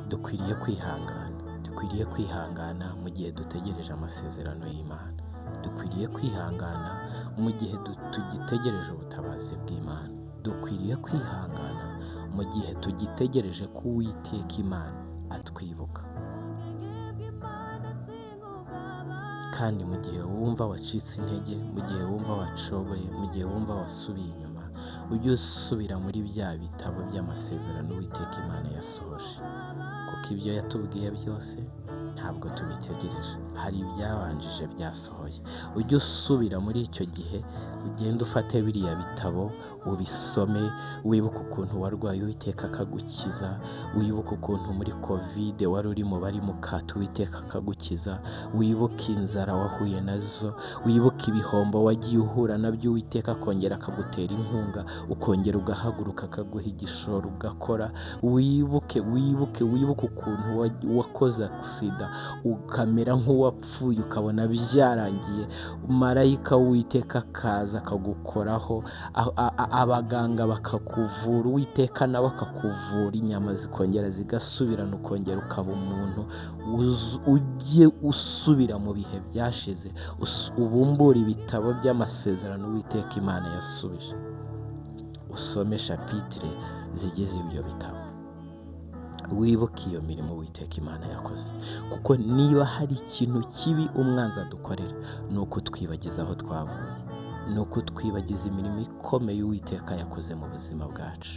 dukwiriye kwihangana, dukwiriye kwihangana mu gihe dutegereje amasezerano y'Imana, dukwiriye kwihangana mu gihe tugitegereje ubutabazi bw'Imana, dukwiriye kwihangana mu gihe tugitegereje ko Uwiteka Imana atwibuka. Kandi mu gihe wumva wacitse intege, mu gihe wumva wacogoye, mu gihe wumva wasubiye inyuma, ujye usubira muri bya bitabo by'amasezerano Uwiteka Imana yasohoje, kuko ibyo yatubwiye byose ntabwo tubitegereje, hari ibyabanjije byasohoye. Ujye usubira muri icyo gihe, ugende ufate biriya bitabo ubisome, wibuke ukuntu warwaye Uwiteka akagukiza, wibuke ukuntu muri Kovide wari urimo bari mu kato Uwiteka akagukiza, wibuke inzara wahuye nazo, wibuke ibihombo wagiye uhura nabyo Uwiteka akongera akagutera inkunga, ukongera ugahaguruka akaguha igishoro ugakora, wibuke wibuke wibuke ukuntu wakoze agisida ukamera nk'uwapfuye ukabona byarangiye, marayika w'Uwiteka akaza akagukoraho, abaganga bakakuvura, Uwiteka nawe akakuvura, inyama zikongera zigasubirana, ukongera ukaba umuntu. Ujye usubira mu bihe byashize, ubumbure ibitabo by'amasezerano Uwiteka Imana yasubije, usome shapitire zigize ibyo bitabo, wibuke iyo mirimo Uwiteka Imana yakoze. Kuko niba hari ikintu kibi umwanzi adukorera, ni ukutwibagiza aho twavuye, ni ukutwibagiza imirimo ikomeye Uwiteka yakoze mu buzima bwacu.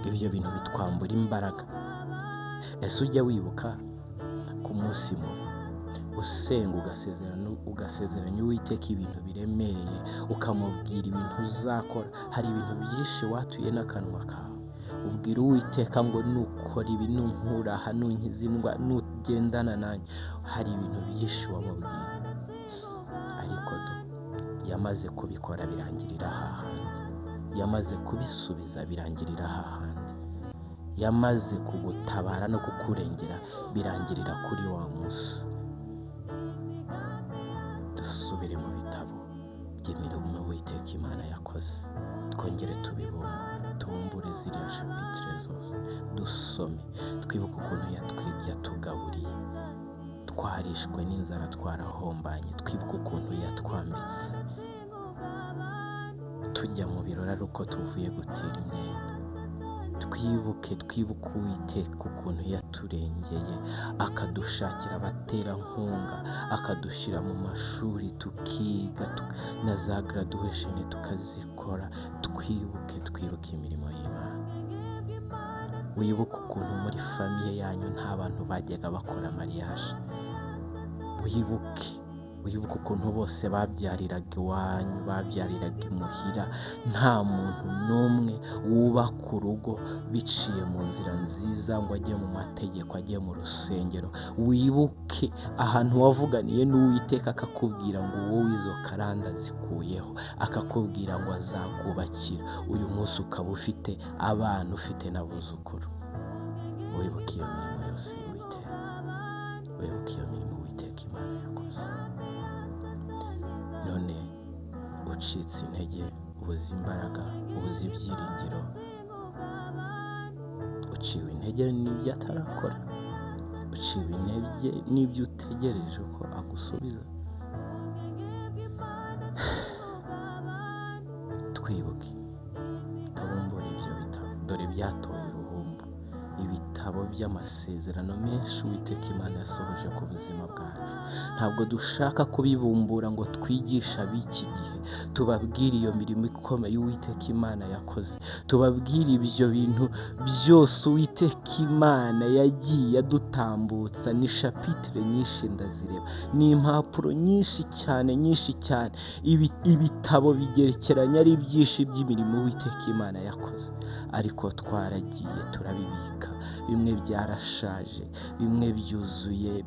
Ibyo bintu bitwambura imbaraga. Ese ujya wibuka ku munsi mubi usenga ugasezeranya Uwiteka ibintu biremereye, ukamubwira ibintu uzakora? Hari ibintu byinshi watuye n'akanwa kawe, ubwira Uwiteka ngo nukora ibi, nunkura aha, nunkiza indwara, nugendana nanjye. Hari ibintu byinshi wamubwiye, ariko do yamaze kubikora birangirira hahandi, yamaze kubisubiza birangirira hahandi, yamaze kugutabara no kukurengera birangirira kuri wa munsi. Dusubire mu bitabo by'imirimo Uwiteka Imana yakoze, twongere tubibumbure, tubumbure ziriya shapitire zose, dusome, twibuke ukuntu yatugaburiye, twarishwe n'inzara, twarahombanye, twibuke ukuntu yatwambitse, tujya mu birori ari uko tuvuye gutira imyenda. Twibuke twibuke Uwiteka ukuntu yaturengeye, akadushakira abaterankunga, akadushyira mu mashuri tukiga, na za graduation tukazikora. Twibuke twibuke imirimo y'Imana. Wibuke ukuntu muri famiye yanyu nta bantu bajyaga bakora mariage. Wibuke wibuke ukuntu bose babyariraga iwanyu, babyariraga imuhira, nta muntu n'umwe wubaka urugo biciye mu nzira nziza ngo ajye mu mategeko, ajye mu rusengero. Wibuke ahantu wavuganiye n'Uwiteka akakubwira ngo wowe izo karanda zikuyeho, akakubwira ngo azakubakira. Uyu munsi ukaba ufite abana, ufite n'abuzukuru. Wibuke iyo mirimo yose y'Uwiteka. Wibuke iyo mirimo Uwiteka Imana yakoze. None ucitse intege, ubuze imbaraga, ubuze ibyiringiro, uciwe intege n'ibyo atarakora, uciwe intege n'ibyo utegereje ko agusubiza. Twibuke, tubumbure ibyo bitabo, dore byatoye uruhumbu, ibitabo by'amasezerano menshi Uwiteka Imana yasohoje ku buzima bwacu. Ntabwo dushaka kubibumbura ngo twigishe ab'iki gihe, tubabwire iyo mirimo ikomeye Uwiteka Imana yakoze, tubabwire ibyo bintu byose Uwiteka Imana yagiye adutambutsa. Ni shapitire nyinshi ndazireba, ni impapuro nyinshi cyane, nyinshi cyane, ibitabo bigerekeranye ari byinshi by'imirimo Uwiteka Imana yakoze, ariko twaragiye turabibika, bimwe byarashaje, bimwe byuzuye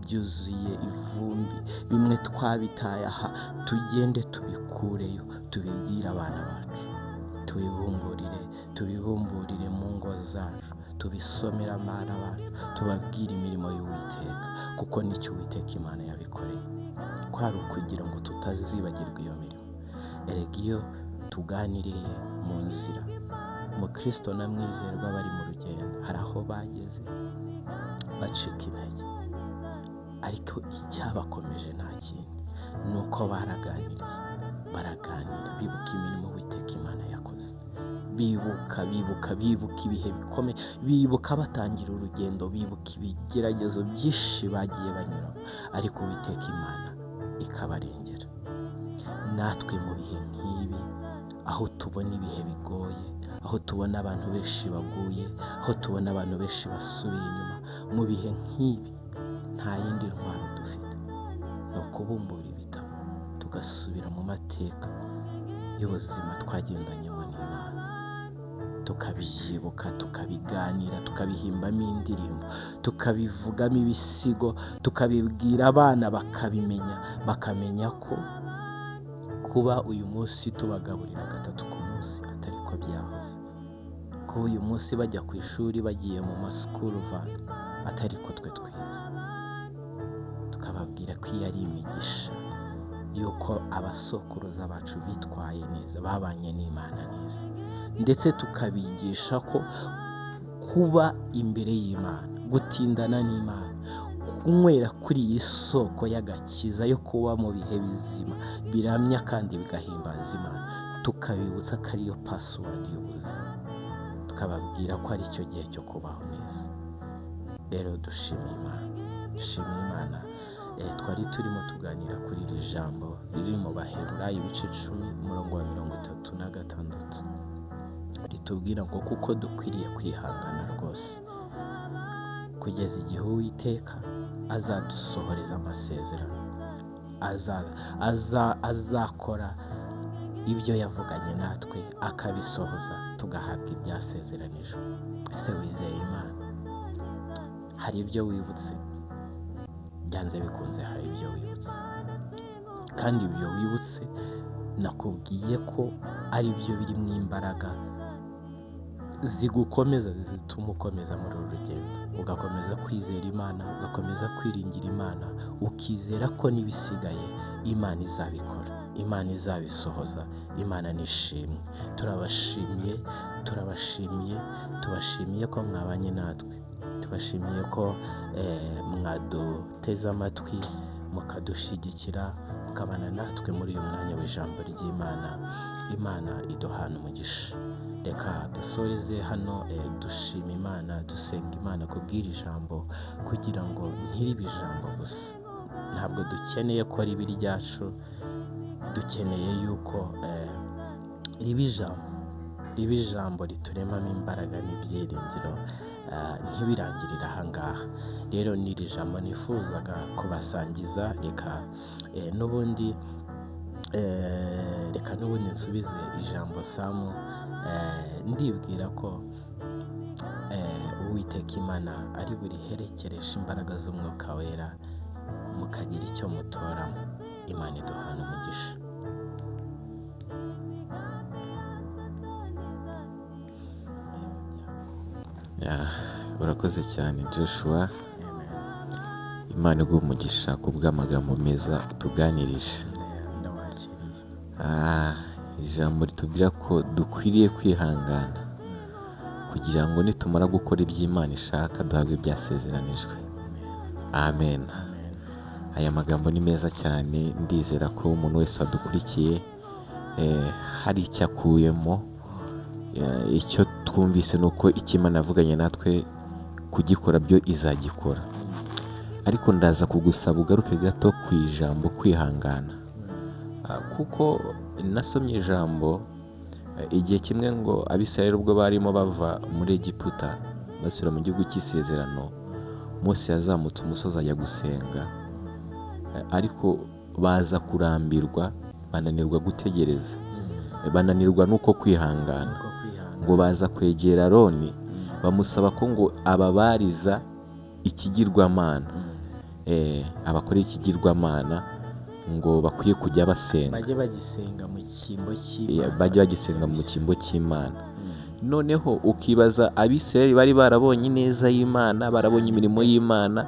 ivumbi, bimwe twabitaye aha. Tugende tubikureyo, tubibwire abana bacu, tubibumburire mu ngo zacu, tubisomere abana bacu, tubabwire imirimo y'Uwiteka, kuko nicyo Uwiteka Imana yabikoreye, kwari ukugira ngo tutazibagirwa iyo mirimo. Erega iyo tuganiriye mu nzira, Mukristo na Mwizerwa bari mu rugendo, hari aho bageze bacika intege, ariko icyabakomeje nta kindi, ni uko baraganiriye, baraganira, bibuka imirimo Uwiteka Imana yakoze, bibuka ibihe bikomeye, bibuka batangira urugendo, bibuka ibigeragezo byinshi bagiye banyuramo, ariko Uwiteka Imana ikabarengera. Natwe mu bihe nk'ibi, aho tubona ibihe bigoye, aho tubona abantu benshi baguye, aho tubona abantu benshi basubiye inyuma, mu bihe nk'ibi nta yindi ntwaro dufite, ni ukubumbura ibitabo tugasubira mu mateka y'ubuzima twagendanyemo n'Imana, tukabyibuka, tukabiganira, tukabihimbamo indirimbo, tukabivugamo ibisigo, tukabibwira abana bakabimenya, bakamenya ko kuba uyu munsi tubagaburira 3 ku munsi atari ko byahoze, kuba uyu munsi bajya ku ishuri bagiye mu masikuru vani atari ko twe twize. Tukababwira ko iyo ari imigisha y'uko abasokuruza bacu bitwaye neza, babanye n'Imana neza, ndetse tukabigisha ko kuba imbere y'Imana, gutindana n'Imana, kunywera kuri iyi soko y'agakiza yo kuba mu bihe bizima biramya kandi bigahimbaza Imana, tukabibutsa ko ariyo password y'ubuzima, tukababwira ko ari cyo gihe cyo kubaho neza. Rero dushimiye Imana, Twari turimo tuganira kuri iri jambo riri mu Baheburayo ibice 10 umurongo wa 36, ritubwira ngo kuko dukwiriye kwihangana rwose kugeza igihe Uwiteka azadusohoreza amasezerano, azakora ibyo yavuganye natwe akabisohoza, tugahabwa ibyasezeranijwe. Ese wizeye Imana? Hari ibyo wibutse? Byanze bikunze hari ibyo wibutse, kandi ibyo wibutse nakubwiye ko ari byo biri mu imbaraga zigukomeza, zituma ukomeza muri uru rugendo, ugakomeza kwizera Imana, ugakomeza kwiringira Imana, ukizera ko n'ibisigaye Imana izabikora, Imana izabisohoza. Imana nishimwe. Turabashimiye, tubashimiye ko mwabanye natwe, tubashimiye ko mwaduteze amatwi, mukadushyigikira, mukabana natwe muri uyu mwanya w'ijambo ry'Imana. Imana iduhana umugisha. Reka dusoreze hano, dushima Imana, dusenga Imana kubw'iri jambo, kugira ngo ntiribe ijambo gusa. Ntabwo dukeneye ko riba iryacu, dukeneye yuko riba ijambo, rituremamo imbaraga n'ibyiringiro, ntibirangirire aha ngaha. Rero ni iri jambo nifuzaga kubasangiza. Reka n'ubundi nsubize ijambo Samu. Ndibwira ko Uwiteka Imana ari buriherekereshe imbaraga z'Umwuka Wera, mukagira icyo mutoramo. Imana iduhana umugisha. Urakoze cyane Joshua. Imana iguhe umugisha ku bw'amagambo meza utuganirije. Ndawakiriye. Ijambo ritubwira ko dukwiriye kwihangana kugira ngo nitumara gukora ibyo Imana ishaka duhabwe ibyasezeranijwe. Amen. Amen. Aya magambo ni meza cyane, ndizera ko umuntu wese wadukurikiye hari icyo akuyemo. Icyo twumvise ni uko icyo Imana yavuganye natwe kugikora byo izagikora. Ariko ndaza kugusaba ugaruke gato ku ijambo kwihangana, kuko nasomye ijambo igihe kimwe ngo Abisirayeli ubwo barimo bava muri Egiputa basubira mu gihugu cy'isezerano, Mose yazamutse umusozi ajya gusenga, ariko baza kurambirwa, bananirwa gutegereza, bananirwa n'uko kwihangana, Uko kwihangana. ngo baza kwegera Aroni bamusaba ko ngo ababariza ikigirwamana, abakora ikigirwamana ngo bakwiye kujya basenga, bajye bagisenga mu cyimbo cy'Imana. Bajye bagisenga mu cyimbo cy'Imana. Noneho ukibaza, Abisirayeli bari barabonye ineza y'Imana, barabonye imirimo y'Imana,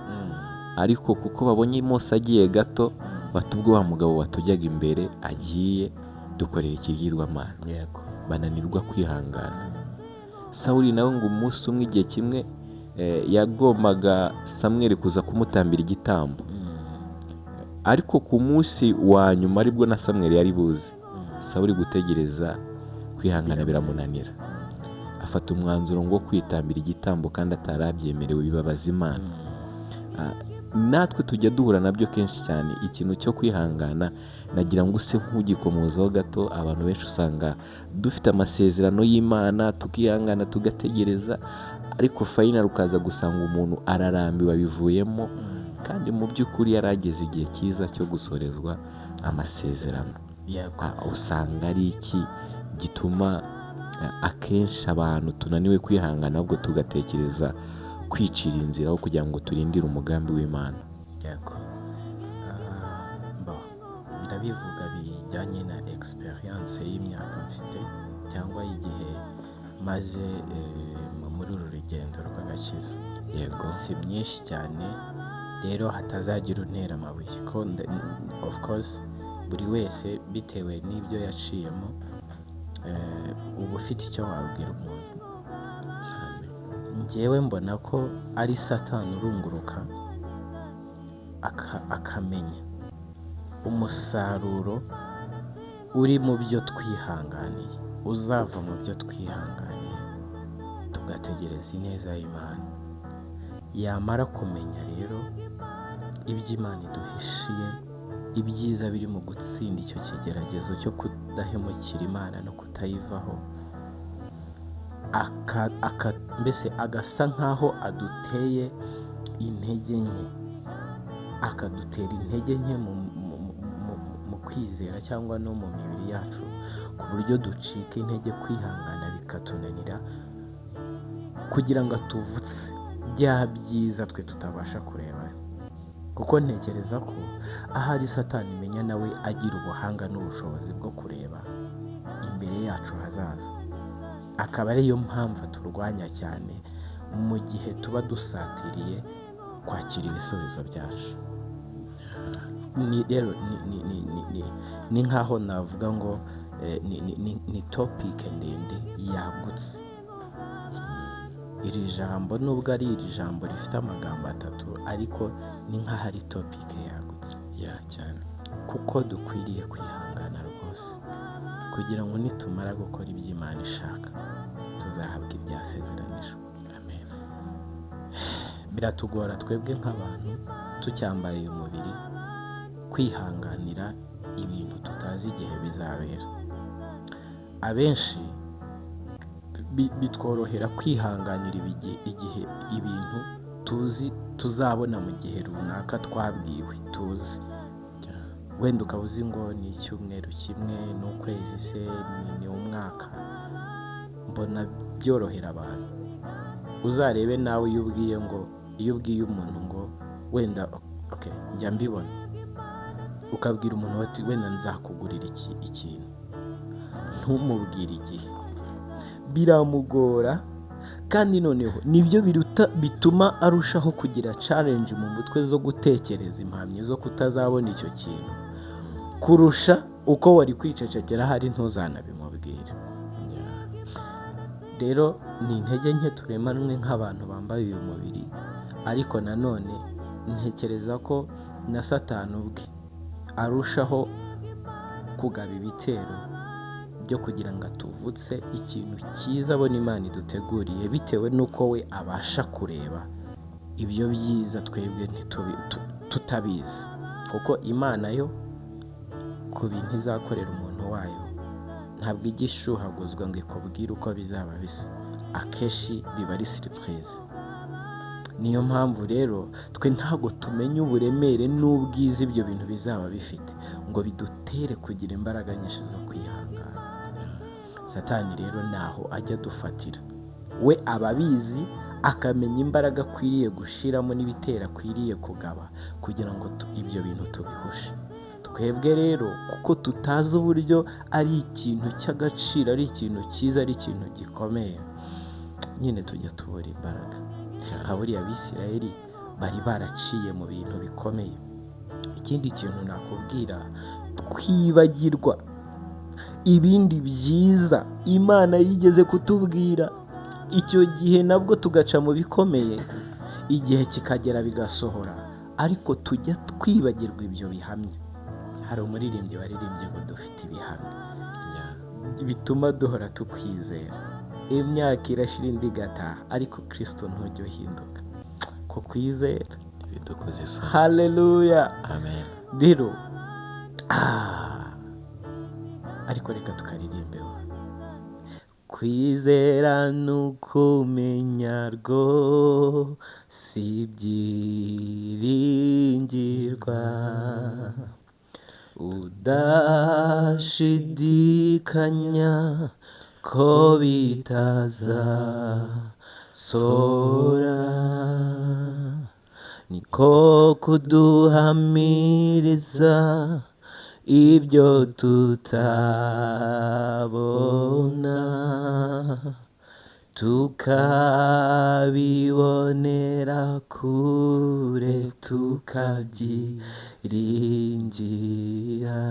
ariko kuko babonye Mose agiye gato, bati ubwo wa mugabo watujyaga imbere agiye, dukorera ikigirwamana. Bananirwa kwihangana. Sawuli nawe ngo umunsi umwe, igihe kimwe, yagombaga Samweli kuza kumutambira igitambo, ariko ku munsi wa nyuma aribwo na Samweli yari buze, Sawuli gutegereza kwihangana biramunanira, afata umwanzuro ngo kwitambira igitambo kandi atari abyemerewe, bibabaza Imana. Natwe tujya duhura nabyo kenshi cyane, ikintu cyo kwihangana. Nagira ngo use nk'ugikomozaho gato. Abantu benshi usanga dufite amasezerano y'Imana, tukihangana, tugategereza, ariko finally ukaza gusanga umuntu ararambiwe, abivuyemo, kandi mu by'ukuri yari ageze igihe cyiza cyo gusorezwa amasezerano. Usanga ari iki gituma akenshi abantu tunaniwe kwihangana, ahubwo tugatekereza kwicira inzira aho kugira ngo turindire umugambi w'Imana? Yego. Bon, ndabivuga bijyanye na experience y'imyaka mfite cyangwa y'igihe maze muri uru rugendo rw'agakiza. Si myinshi cyane rero, hatazagira untera amabuye ko of course buri wese bitewe n'ibyo yaciyemo, uba ufite icyo wabwira umuntu. Cyane. Njyewe mbona ko ari Satani urunguruka akamenya umusaruro uri mu byo twihanganiye, uzava mu byo twihanganiye tugategereza ineza y'Imana. Yamara kumenya rero ibyo Imana iduhishiye, ibyiza biri mu gutsinda icyo kigeragezo cyo kudahemukira Imana no kutayivaho, mbese agasa nkaho aduteye intege nke, akadutera intege nke mu kwizera cyangwa no mu mibiri yacu, ku buryo ducika intege, kwihangana bikatunanira, kugira ngo atuvutse bya byiza twe tutabasha kureba. Kuko ntekereza ko ahari Satani imenya nawe agira ubuhanga n'ubushobozi bwo kureba imbere yacu hazaza, akaba ariyo mpamvu aturwanya cyane mu gihe tuba dusatiriye kwakira ibisubizo byacu. Ni rero ni nkaho navuga ngo ni topic ndende yagutse. Iri jambo nubwo ari iri jambo rifite amagambo atatu, ariko ni nkaho ari topic yagutse. Ya, cyane. Kuko dukwiriye kwihangana rwose kugira ngo nitumara gukora ibyo Imana ishaka tuzahabwa ibyasezeranijwe. Amen. Biratugora twebwe nk'abantu tucyambaye uyu mubiri kwihanganira ibintu tutazi igihe bizabera. Abenshi bitworohera kwihanganira igihe ibintu tuzi tuzabona mu gihe runaka twabwiwe tuzi. Wenda ukaba uzi ngo ni icyumweru kimwe, ni ukwezi se, ni umwaka. Mbona byorohera abantu. Uzarebe nawe iyo ubwiye umuntu ngo wenda, okay, njya mbibona, ukabwira umuntu bati wenda nzakugurira ikintu, ntumubwire igihe, biramugora. Kandi noneho nibyo biruta bituma arushaho kugira challenge mu mutwe zo gutekereza impamyi zo kutazabona icyo kintu, kurusha uko wari kwicecekera hari ntuzanabimubwire. Rero ni intege nke turemanwe nk'abantu bambaye uyu mubiri, ariko nanone ntekereza ko na Satani ubwe arushaho kugaba ibitero byo kugira ngo atuvutse ikintu cyiza abona Imana iduteguriye, bitewe n'uko we abasha kureba ibyo byiza twebwe tutabizi, kuko Imana yo ku bintu izakorera umuntu wayo ntabwo ijya ishuhaguzwa ngo ikubwire uko bizaba bisa, akenshi biba ari surprise. Niyo mpamvu rero twe ntabwo tumenya uburemere n'ubwiza ibyo bintu bizaba bifite ngo bidutere kugira imbaraga nyinshi zo kwihangana. Satani rero naho ajya adufatira, we aba abizi, akamenya imbaraga akwiriye gushiramo n'ibitero akwiriye kugaba kugira ngo ibyo bintu tubihushe. Twebwe rero kuko tutazi uburyo ari ikintu cy'agaciro, ari ikintu cyiza, ari ikintu gikomeye, nyine tujya tubura imbaraga. Nka buriya Abisirayeli bari baraciye mu bintu bikomeye. Ikindi kintu nakubwira, twibagirwa ibindi byiza Imana yigeze kutubwira, icyo gihe nabwo tugaca mu bikomeye, igihe kikagera bigasohora, ariko tujya twibagirwa ibyo bihamya. Hari umuririmbyi waririmbye ngo dufite ibihamya bituma duhora tukwizera, imyaka irashira indi igataha, ariko Kristo ntujya uhinduka ko kwizera bidukoze isoni. Haleluya. Amen. Rero ariko reka tukaririmbeho. Kwizera ni ukumenya rwose ibyiringirwa, udashidikanya ko bitazasohora, niko kuduhamiriza ibyo tutabona, tukabibonera kure, tukabyiringira.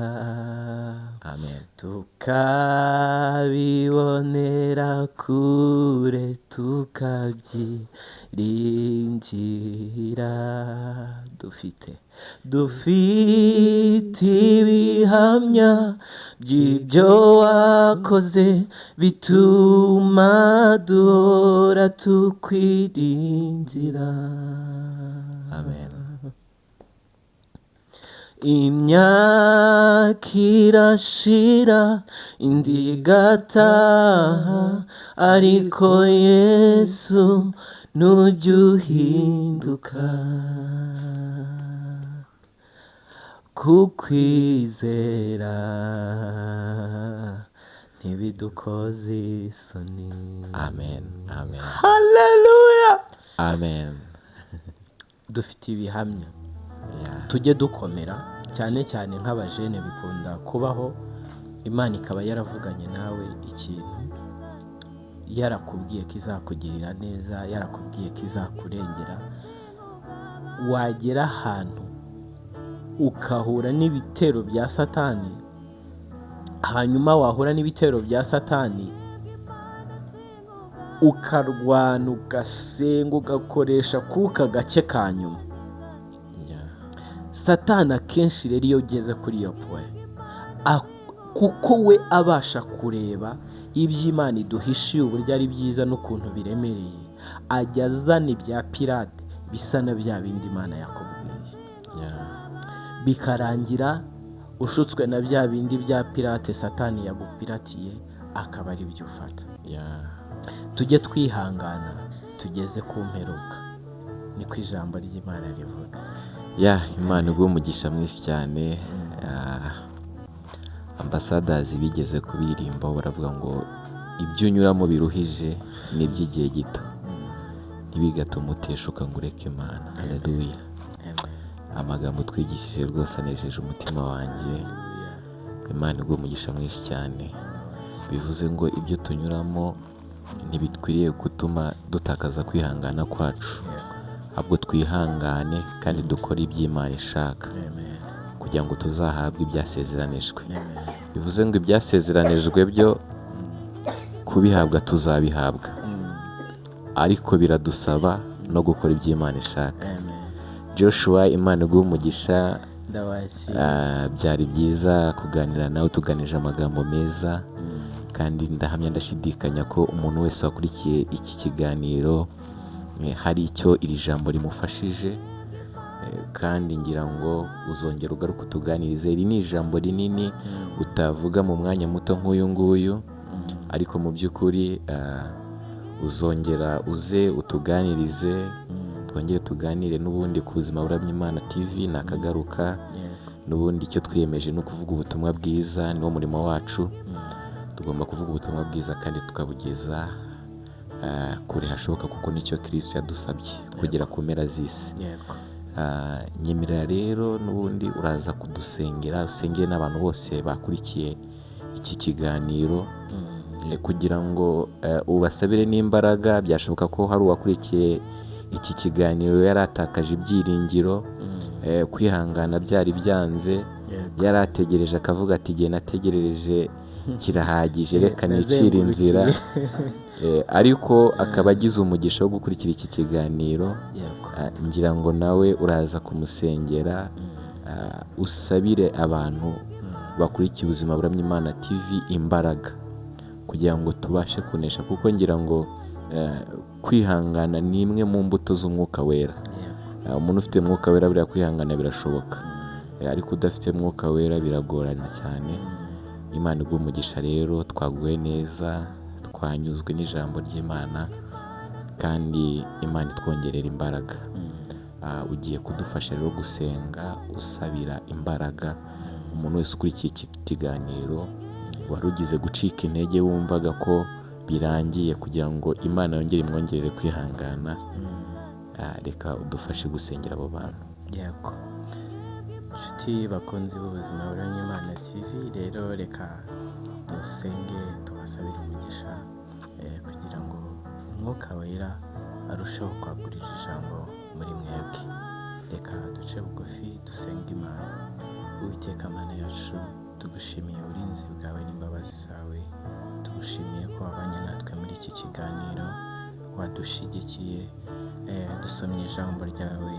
Amen. Tukabibonera kure, tukabyiringira. Dufite ibihamya by'ibyo wakoze, bituma duhora tukwiringira. Amen. Imyaka irashira indi igataha, ariko Yesu ntujya uhinduka. Kukwizera ntibidukoze isoni. Amen. Amen. Haleluya. Amen. Dufite ibihamya, tujye dukomera cyane cyane nk'abajene bikunda kubaho, Imana ikaba yaravuganye nawe ikintu, yarakubwiye ko izakugirira neza, yarakubwiye ko izakurengera, wagera ahantu ukahura n'ibitero bya Satani, hanyuma wahura n'ibitero bya Satani ukarwana, ugasenga, ugakoresha kuka gake ka nyuma. Satani akenshi rero iyo ugeze kuri iyo point, kuko we abasha kureba iby'Imana iduhishiye uburyo ari byiza n'ukuntu biremereye, ajya azana ibya pirate bisa na bya bindi Imana yakubwiye, bikarangira ushutswe na bya bindi bya pirate Satani yagupiratiye, akaba ari byo ufata. Tujye twihangana tugeze ku mperuka, niko ijambo ry'Imana rivuga. Imana iguhe umugisha mwinshi cyane. Ambasadazi bigeze kubirimbaho baravuga ngo ibyo unyuramo biruhije ni iby'igihe gito, ntibigatume uteshuka ngo ureke Imana. Haleluya. Amagambo twigishije rwose anejeje umutima wanjye. Imana iguhe umugisha mwinshi cyane. Bivuze ngo ibyo tunyuramo Ntibikwiriye gutuma dutakaza kwihangana kwacu, ahubwo twihangane kandi dukore iby'Imana ishaka Amen. kugira ngo tuzahabwe ibyasezeranijwe. Amen. Bivuze ngo ibyasezeranijwe byo kubihabwa tuzabihabwa, ariko biradusaba no gukora iby'Imana ishaka. Amen. Joshua, Imana iguhe umugisha. Ndabakira. Byari byiza kuganira nawe, tuganije amagambo meza, kandi ndahamya ndashidikanya ko umuntu wese wakurikiye iki kiganiro hari icyo iri jambo rimufashije, kandi ngira ngo uzongera ugaruke utuganirize. Iri ni ijambo rinini utavuga mu mwanya muto nk'uyu nguyu, ariko mu by'ukuri uzongera uze utuganirize, twongere tuganire n'ubundi ku Buzima Buramya Imana TV nakagaruka. N'ubundi icyo twiyemeje ni ukuvuga ubutumwa bwiza, niwo murimo wacu. Tugomba kuvuga ubutumwa bwiza kandi tukabugeza kure hashoboka, kuko nicyo Kristo yadusabye, kugera ku mpera z'isi. Nyemerera rero n'ubundi uraza kudusengera, usengere n'abantu bose bakurikiye iki kiganiro, kugira ngo ubasabire n'imbaraga. Byashoboka ko hari uwakurikiye iki kiganiro yaratakaje ibyiringiro, kwihangana byari byanze, yarategereje akavuga ati igihe nategerereje kirahagije, reka nicire inzira. Ariko akaba agize umugisha wo gukurikira iki kiganiro. Ngira ngo nawe uraza kumusengera, usabire abantu bakurikiye Ubuzima Buramya Imana TV imbaraga kugira ngo tubashe kunesha, kuko ngira ngo kwihangana ni imwe mu mbuto z'umwuka wera. Umuntu ufite umwuka wera buriya kwihangana birashoboka, ariko udafite umwuka wera biragorana cyane. Imana iguhe umugisha rero, twaguwe neza, twanyuzwe n'ijambo ry'Imana, kandi Imana itwongerera imbaraga. Ugiye kudufasha rero gusenga usabira imbaraga umuntu wese ukurikiye iki kiganiro wari ugize gucika intege, wumvaga ko birangiye, kugira ngo Imana yongere imwongerere kwihangana. Reka udufashe gusengera abo bantu. Yego, inshuti bakunzi b'Ubuzima Buramya Imana TV, rero reka dusenge tubasabire umugisha, kugira ngo umwuka wera arusheho kwagurira ijambo muri mwebwe. Reka duce bugufi dusenge Imana. Uwiteka Mana yacu, tugushimiye uburinzi bwawe n'imbabazi zawe, tugushimiye ko wabanye natwe muri iki kiganiro, wadushyigikiye. Dusomye ijambo ryawe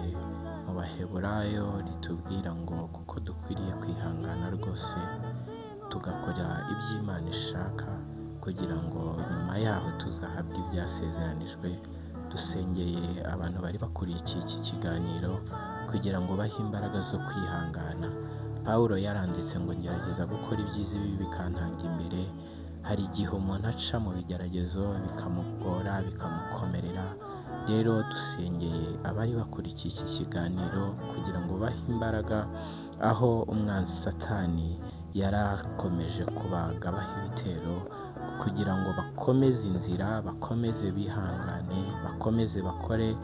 mu Baheburayo ritubwira ngo kuko dukwiriye kwihangana rwose tugakora iby'Imana ishaka, kugira ngo nyuma yaho tuzahabwe ibyasezeranijwe. Dusengeye abantu bari bakurikiye iki kiganiro kugira ngo bahe imbaraga zo kwihangana. Pawulo yaranditse ngo ngerageza gukora ibyiza, ibi bikantanga imbere. Hari igihe umuntu aca mu bigeragezo bikamugora, bikamukomerera. Rero dusengeye abari bakurikiye iki kiganiro kugira ngo bahe imbaraga aho umwanzi Satani yarakomeje kubagabaho ibitero, kugira ngo bakomeze inzira, bakomeze bihangane, bakomeze bakore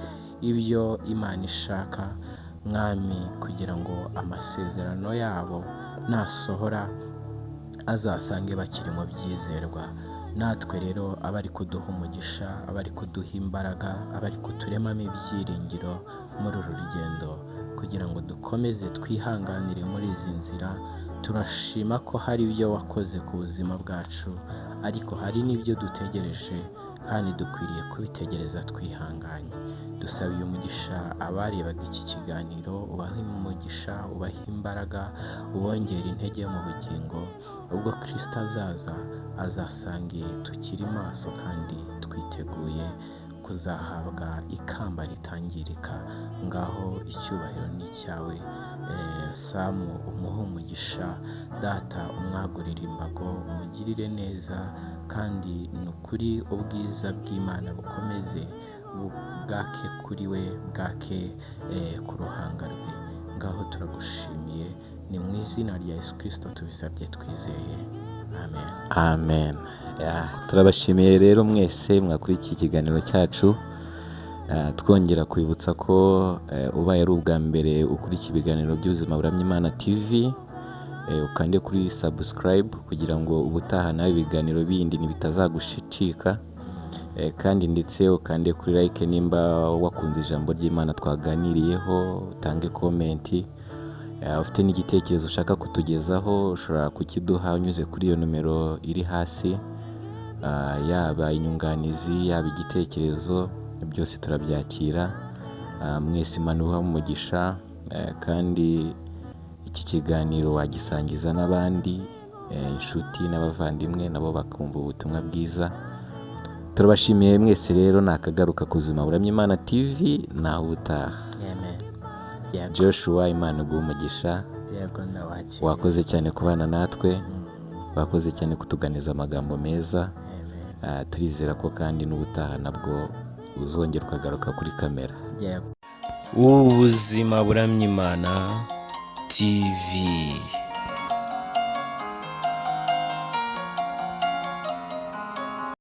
ibyo Imana ishaka, Mwami, kugira ngo amasezerano yabo nasohora azasange bakiri mu byizerwa. Natwe rero abari kuduha umugisha, abari kuduha imbaraga, abari kuturemamo ibyiringiro muri uru rugendo, kugira ngo dukomeze twihanganire muri izi nzira. Turashima ko hari ibyo wakoze ku buzima bwacu, ariko hari n'ibyo dutegereje kandi dukwiriye kubitegereza twihanganye. Dusabiye umugisha abarebaga iki kiganiro, ubahe umugisha, ubahe imbaraga, ubongere intege mu bugingo. Ubwo Kristo azaza azasange tukiri maso kandi twiteguye kuzahabwa ikamba ritangirika. Ngaho icyubahiro ni icyawe. Samu umuhe umugisha, Data umwagurire imbago, umugirire neza, kandi ni ukuri ubwiza bw'Imana bukomeze bwake kuri we, bwake ku ruhanga rwe. Ngaho turagushimiye, ni mu izina rya Yesu Kristo tubisabye twizeye, amen. Amen. Turabashimiye rero mwese mwakurikiye ikiganiro cyacu. Twongera kwibutsa ko ubaye ari ubwa mbere ukurikiye ibiganiro by'Ubuzima Buramya Imana TV, ukande kuri subscribe kugira ngo ubutaha nawe ibiganiro bindi ntibitazagucika. Kandi ndetse ukande kuri like nimba wakunze ijambo ry'Imana twaganiriyeho, utange comment. Ufite n'igitekerezo ushaka kutugezaho ushobora kukiduha unyuze kuri iyo nomero iri hasi. Yaba inyunganizi, yaba igitekerezo, byose turabyakira. Mwese Imana ibahe umugisha, kandi iki kiganiro wagisangiza n'abandi, inshuti n'abavandimwe nabo bakumva ubutumwa bwiza. Turabashimiye mwese rero, nakagaruka ku Buzima Buramya Imana TV, naho ubutaha. Amen. Yego. Joshua, Imana iguhe umugisha. Yego, ndawakiriye. Wakoze cyane kubana natwe, wakoze cyane kutuganiza amagambo meza. Amen. Turizera ko kandi n'ubutaha nabwo uzongera ukagaruka kuri kamera. Yego. Ubuzima buramya Imana TV.